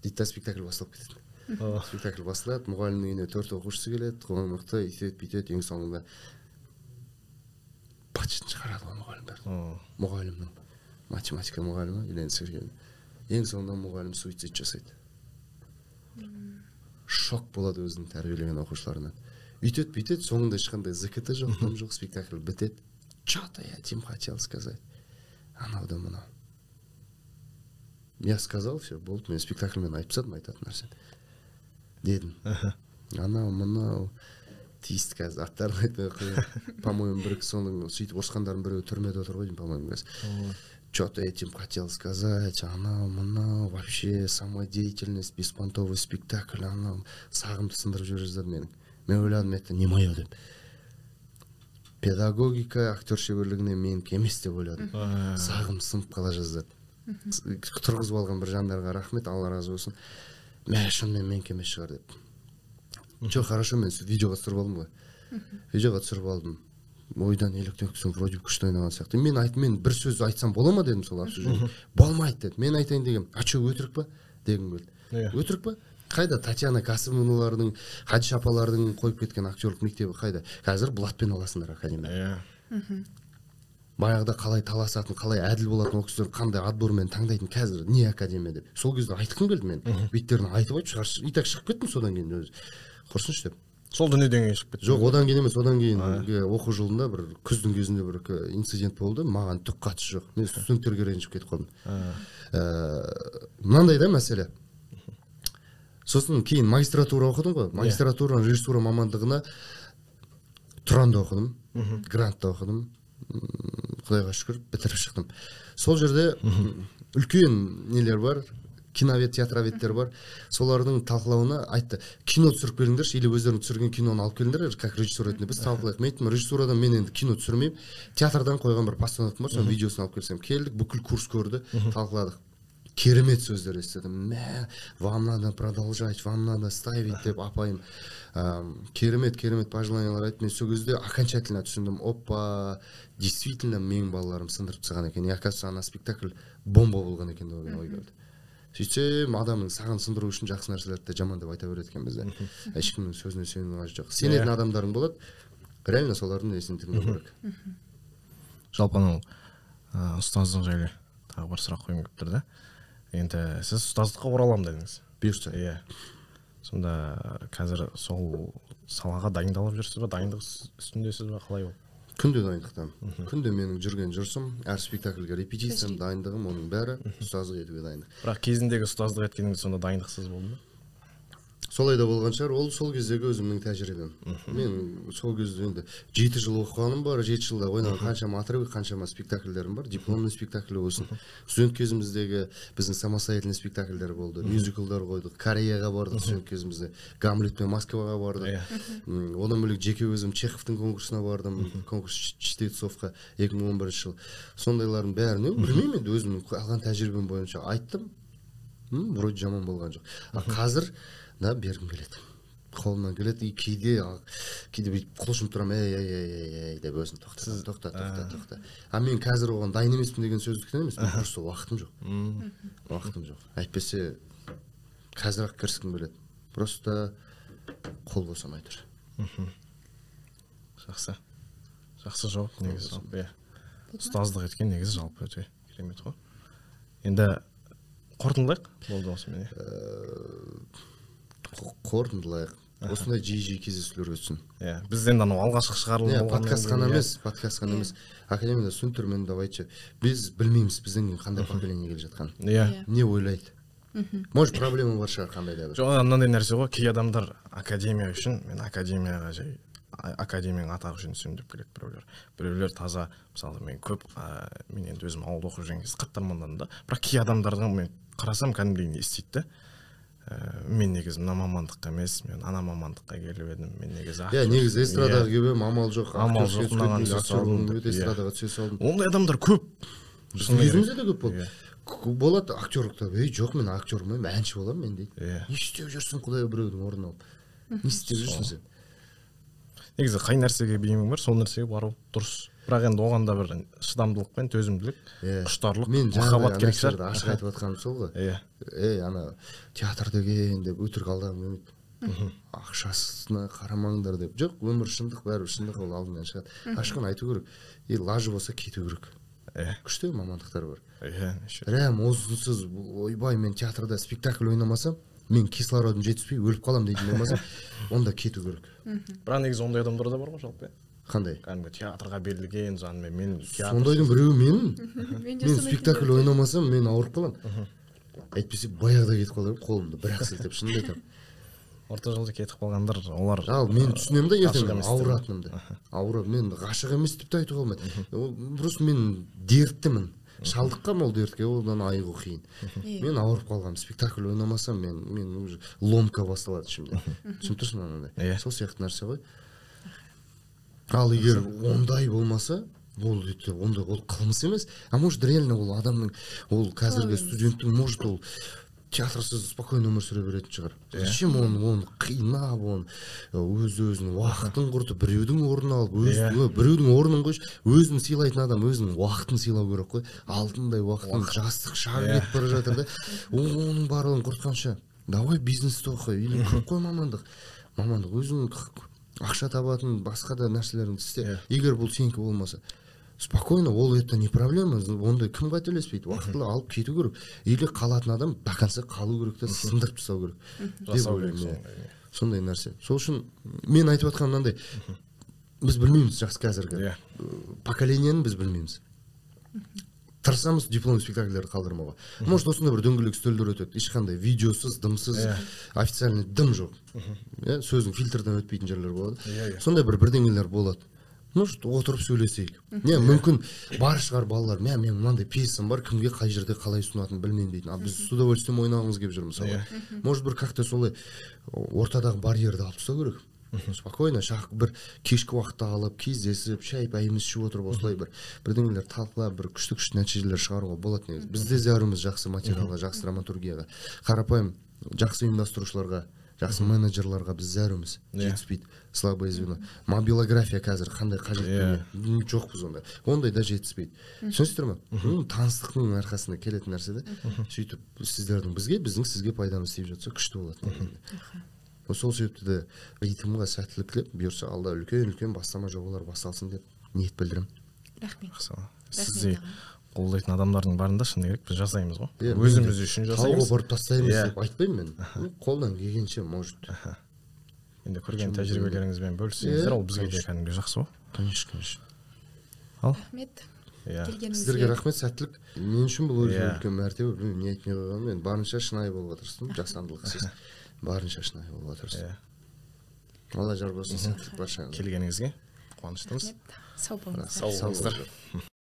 дейді да, спектакль басталып кетеді. Спектакль басталады, мұғалімнің үйіне 4 оқушысы келеді, қонақта үйтеді бүйтеді, ең соңында быт-шытын шығарады ғой мұғалімдер. Мұғалімнің, математика мұғалімі Елена Сергеевна. Ең соңында мұғалім суицид жасайды. Шок болады өзінің тәрбиелеген оқушыларынан. Үйтеді бүйтеді, соңында ешқандай ЗКТ жоқ, дым жоқ, спектакль бітеді. Че-то я этим хотел сказать. Анау да мынау. Я сказал, все, болды, мен спектакльмен айтып тастадым айтатын нәрсені. Дедім. Анау, мынау, тиісті қазір аттарын айтпай ақ қояйын. По-моему, бір соның сөйтіп ұрысқандардың біреуі түрмеде отыр ғой деймін, по-моему, қазір. Че-то этим хотел сказать, анау, мынау, вообще самодеятельность, беспонтовый спектакль, анау, сағымды сындырып жібере жаздады менің. Мен ойладым, это не мое деп. Педагогика, актер шеберлігіне менікі емес деп ойладым. Сағым сынып қала жаздады. Тұрғызып алған бір жандарға рахмет, Алла разы болсын. Мә, шынымен менікі емес шығар деп. Жоқ, хорошо, мен видеоға түсіріп алдым ғой. Видеоға түсіріп алдым. Ойдан електен вроде күшті ойнаған сияқты. Мен айттым, мен бір сөз айтсам бола ма дедім сол обсуждение. Болмайды деді. Мен айтайын дегем, а че, өтірік па дегім келді. Өтірік па? Қайда Татьяна Касымовналардың, Хадиша апалардың қойып кеткен актерлік мектебі қайда? Қазір блатпен аласыңдар академия. Баяғыда қалай таласатын, қалай әділ болатын, ол кісілер қандай отбормен таңдайтын, қазір не академия деп. Сол кезде айтқым келді мен. Беттерін айтып айтып шығар, и так шығып кеттім содан кейін өзі. Құрсыншы деп. Сол дүниеден кейін шығып кетті. Жоқ, одан кейін емес, одан кейін оқу жылында бір күздің кезінде бір инцидент болды, маған түк қатысы жоқ. Мен студенттерге ренжіп кетіп қалдым. Мынандай да мәселе. Сосын кейін магистратура оқыдым ғой. Магистратура режиссура мамандығына Тұранда оқыдым, грантта оқыдым. Құдайға шүкір, бітіріп шықтым. Сол жерде үлкен нелер бар, киновед, театроведтер бар. Солардың талқылауына айтты, кино түсіріп келіңдерші, или өздерің түсірген киноны алып келіңдер, как режиссер ретінде біз талқылайық. Мен айттым, режиссурадан мен енді кино түсірмеймін, театрдан қойған бір постановкам бар, соның видеосын алып келсем. Келдік, бүкіл курс көрді, талқыладық. Керемет сөздер естідім. Мә, вам надо продолжать, вам надо ставить деп апайым керемет, керемет пожеланиялар айтты. Мен сол кезде окончательно түсіндім. Опа, действительно менің балаларым сындырып тастаған екен. И оказывается, ана спектакль бомба болған екен деген ой келді. Сөйтсем, адамның сағын сындыру үшін жақсы нәрселерді де жаман деп айта береді екен бізде. Ешкімнің сөзіне сенудің қажеті жоқ. Сенетін адамдарың болады, реально солардың несін тыңдау керек. Жалпы анау ұстаздық жайлы тағы бір сұрақ қойғым келіп тұр да. Енді сіз ұстаздыққа ораламын дедіңіз. Бұйырса. Иә. Сонда қазір сол салаға дайындалып жүрсіз ба, дайындық үстіндесіз ба, қалай ол? Күнде дайындықтамын. Күнде менің жүрген жүрісім, әр спектакльге репетициям, дайындығым, оның бәрі ұстаздық етуге дайындық. Бірақ кезіндегі ұстаздық еткеніңіз сонда дайындықсыз болды ма? Солай да болған шығар, ол сол кездегі өзімнің тәжірибем. Мен сол кезде енді 7 жыл оқығаным бар, 7 жылда ойнаған қаншама отрывок, қаншама спектакльдерім бар, дипломный спектакль болсын. Студент кезіміздегі біздің самостоятельный спектакльдер болды, мюзиклдар қойдық, Кореяға бардық студент кезімізде, Гамлетпен Москваға бардық. Одан бөлек жеке өзім Чеховтың конкурсына бардым, конкурс чтецовқа 2011 жыл. Сондайлардың бәріне білмеймін енді, өзімнің алған тәжірибем бойынша айттым. Вроде жаман болған жоқ. А қазір да бергім келеді. Қолымнан келеді, и кейде бүйтіп құлшынып тұрамын, ей, ей, ей, ей, ей деп өзім тоқта, тоқта, тоқта, тоқта. А мен қазір оған дайын емеспін деген сөздіктен емес, мен просто уақытым жоқ. Уақытым жоқ. Әйтпесе қазір-ақ кіріскім келеді. Просто қол босамай тұр. Жақсы. Жақсы жауап негізі жалпы, иә. Ұстаздық еткен негізі жалпы өте керемет қой. Енді қорытындылайық, болды осымен, иә. Қорытындылайық. Осындай жиі-жиі кездесулер өтсін. Иә, біз енді анау алғашқы шығарылым Иә, болғаннан подкаст кейін, қана иә. емес, подкаст қана емес. Академияда студенттермен давайте. Біз білмейміз, бізден кейін қандай поколение келе жатқанын. Иә. Не ойлайды? Может, проблема бар шығар қандай да бір. Жоқ, мынандай нәрсе ғой, кей адамдар академия үшін, мен академияға жай, академияның атағы үшін түсемін деп келеді біреулер. Біреулер таза, мысалы, мен көп, мен енді өзім ауылда оқып жүрген кезде қатты армандадым да. Бірақ кей адамдардың мен қарасам кәдімгідей не істейді да. Мен негізі мына мамандыққа емес, мен ана мамандыққа келіп едім, мен негізі Иә, актер. негізі эстрадаға келіп едім, амал жоқ, Амал актерский жоқ, түскен мынаған кезде түсе актер салдым болғым деп, келді, иә. эстрадаға түсе салдым. Ондай адамдар көп. Біздің кезімізде де көп болды. Иә. Болады актерлікте, ей, жоқ, мен актер болмаймын, әнші боламын мен дейді. Иә. Не істеп жүрсің, құдай, біреудің орнын алып. Не істеп жүрсің сен? Негізі қай нәрсеге бейімің бар, сол нәрсеге бару дұрыс. Бірақ енді оған да бір шыдамдылық пен төзімділік, құштарлық, махаббат керек шығар. Ашық айтып жатқаным сол ғой. Ей, ана театр деген деп өтірік алдағым келмейді. Ақшасына қарамаңдар деп. Жоқ, өмір шындық, бәрі шындық, ол алдынан шығады. Ашығын айту керек. И лажы болса кету керек. Күшті мамандықтар бар. Прям осынсыз, ойбай, мен театрда спектакль ойнамасам, мен кислородым жетіспей өліп қалам дейтін болмаса, онда кету керек. Бірақ негізі ондай адамдар да бар ғой жалпы. Қандай? Кәдімгі театрға берілген, жанымен мен театр. Сондайдың біреуі менмін. Мен спектакль ойнамасам, мен ауырып қаламын. Әйтпесе баяғыда кетіп қалар едім, қолымды бір-ақ сілтеп, шынымды айтамын. Орта жолда кетіп қалғандар, олар ал мен түсінемін да, ертең ауыратынымды. Ауырып, мен ғашық емес деп те айтуға болмайды. Просто мен дерттімін. Шалдыққам ол дертке, одан айығу қиын. Мен ауырып қалғам, спектакль ойнамасам, мен уже ломка басталады ішімде. Түсініп тұрсың ба анандай? Сол сияқты нәрсе ғой. Ал егер ондай болмаса, ол ондай ол қылмыс емес. А может реально ол адамның, ол қазіргі студенттің, может ол театрсыз спокойно өмір сүре беретін шығар. Зачем оны қинап, оны өз-өзінің уақытын құртып, біреудің орнын алып, біреудің орнын қойшы, өзін сыйлайтын адам өзінің уақытын сыйлау керек қой. Алтындай уақытын, жастық шағы кетіп бара жатыр да. Оның барлығын құртқанша, давай бизнесті оқы, или көп қой мамандық. Мамандық өзің ақша табатын басқа да нәрселеріңді істе. Егер бұл сенікі болмаса, спокойно, ол это не проблема, ондай кім қателеспейді, уақытылы алып кету керек. Или қалатын адам до конца қалу керек та, сындырып тастау керек. Деп ойлаймын. Сондай нәрсе. Сол үшін мен айтып жатқаным мынандай, біз білмейміз жас қазіргі поколениені біз білмейміз. Тырысамыз диплом спектакльдерді қалдырмауға. Может, осындай бір дөңгелек үстелдер өтеді, ешқандай видеосыз, дымсыз, официальный дым жоқ. Сөздің фильтрден өтпейтін жерлер болады. Сондай бір бірдеңелер болады. Может, отырып сөйлесейік. Не, мүмкін бар шығар балалар, мен мынандай пьесам бар, кімге қай жерде қалай ұсынатынын білмеймін дейтін. Ал біз с удовольствием ойнағымыз келіп жүр мысалы. Может, бір как-то солай ортадағы барьерді алып тастау керек. Спокойно, бір кешкі уақытта алып, кездесіп, шай пәйіміз ішіп отырып, осылай бір бірдеңелер талқылап, бір күшті-күшті нәтижелер шығаруға болады негізі. Бізде зәруміз жақсы материалға, жақсы драматургияға, қарапайым жақсы ұйымдастырушыларға, жақсы менеджерларға біз зәруміз, жетіспейді, слабое звено. Мобилография қазір қандай қажет дүние, жоқпыз ондай. Ондай да жетіспейді. Түсінесіздер ме? Таныстықтың арқасында келетін нәрсе де. Сөйтіп сіздердің бізге, біздің сізге пайдамыз тиіп жатса күшті болады. Сол себепті де ритмға сәттілік тілеп, бұйырса алда үлкен-үлкен бастама жобалар басталсын деп ниет білдіремін. Рахмет. Сізде қолдайтын адамдардың барында шыны керек, біз жасаймыз ғой. Өзіміз үшін жасаймыз. Тауға барып тастаймыз деп айтпаймын мен. Қолдан келгенше, может. Енді көрген тәжірибелеріңізбен бөліссеңіздер, ол бізге де кәдімгі жақсы ғой. Конечно, конечно. Ал. Рахмет. Сіздерге рахмет, сәттілік. Мен үшін бұл өте үлкен мәртебе, білмеймін, не айтмай қойғанмын. Мен барынша шынайы болуға тырыстым, жасандылықсыз. Барынша шынайы болуға тырыстым. Алла жар болсын, сәттілік баршаңызға. Келгеніңізге қуаныштымыз. Сау болыңыздар. Сау болыңыздар.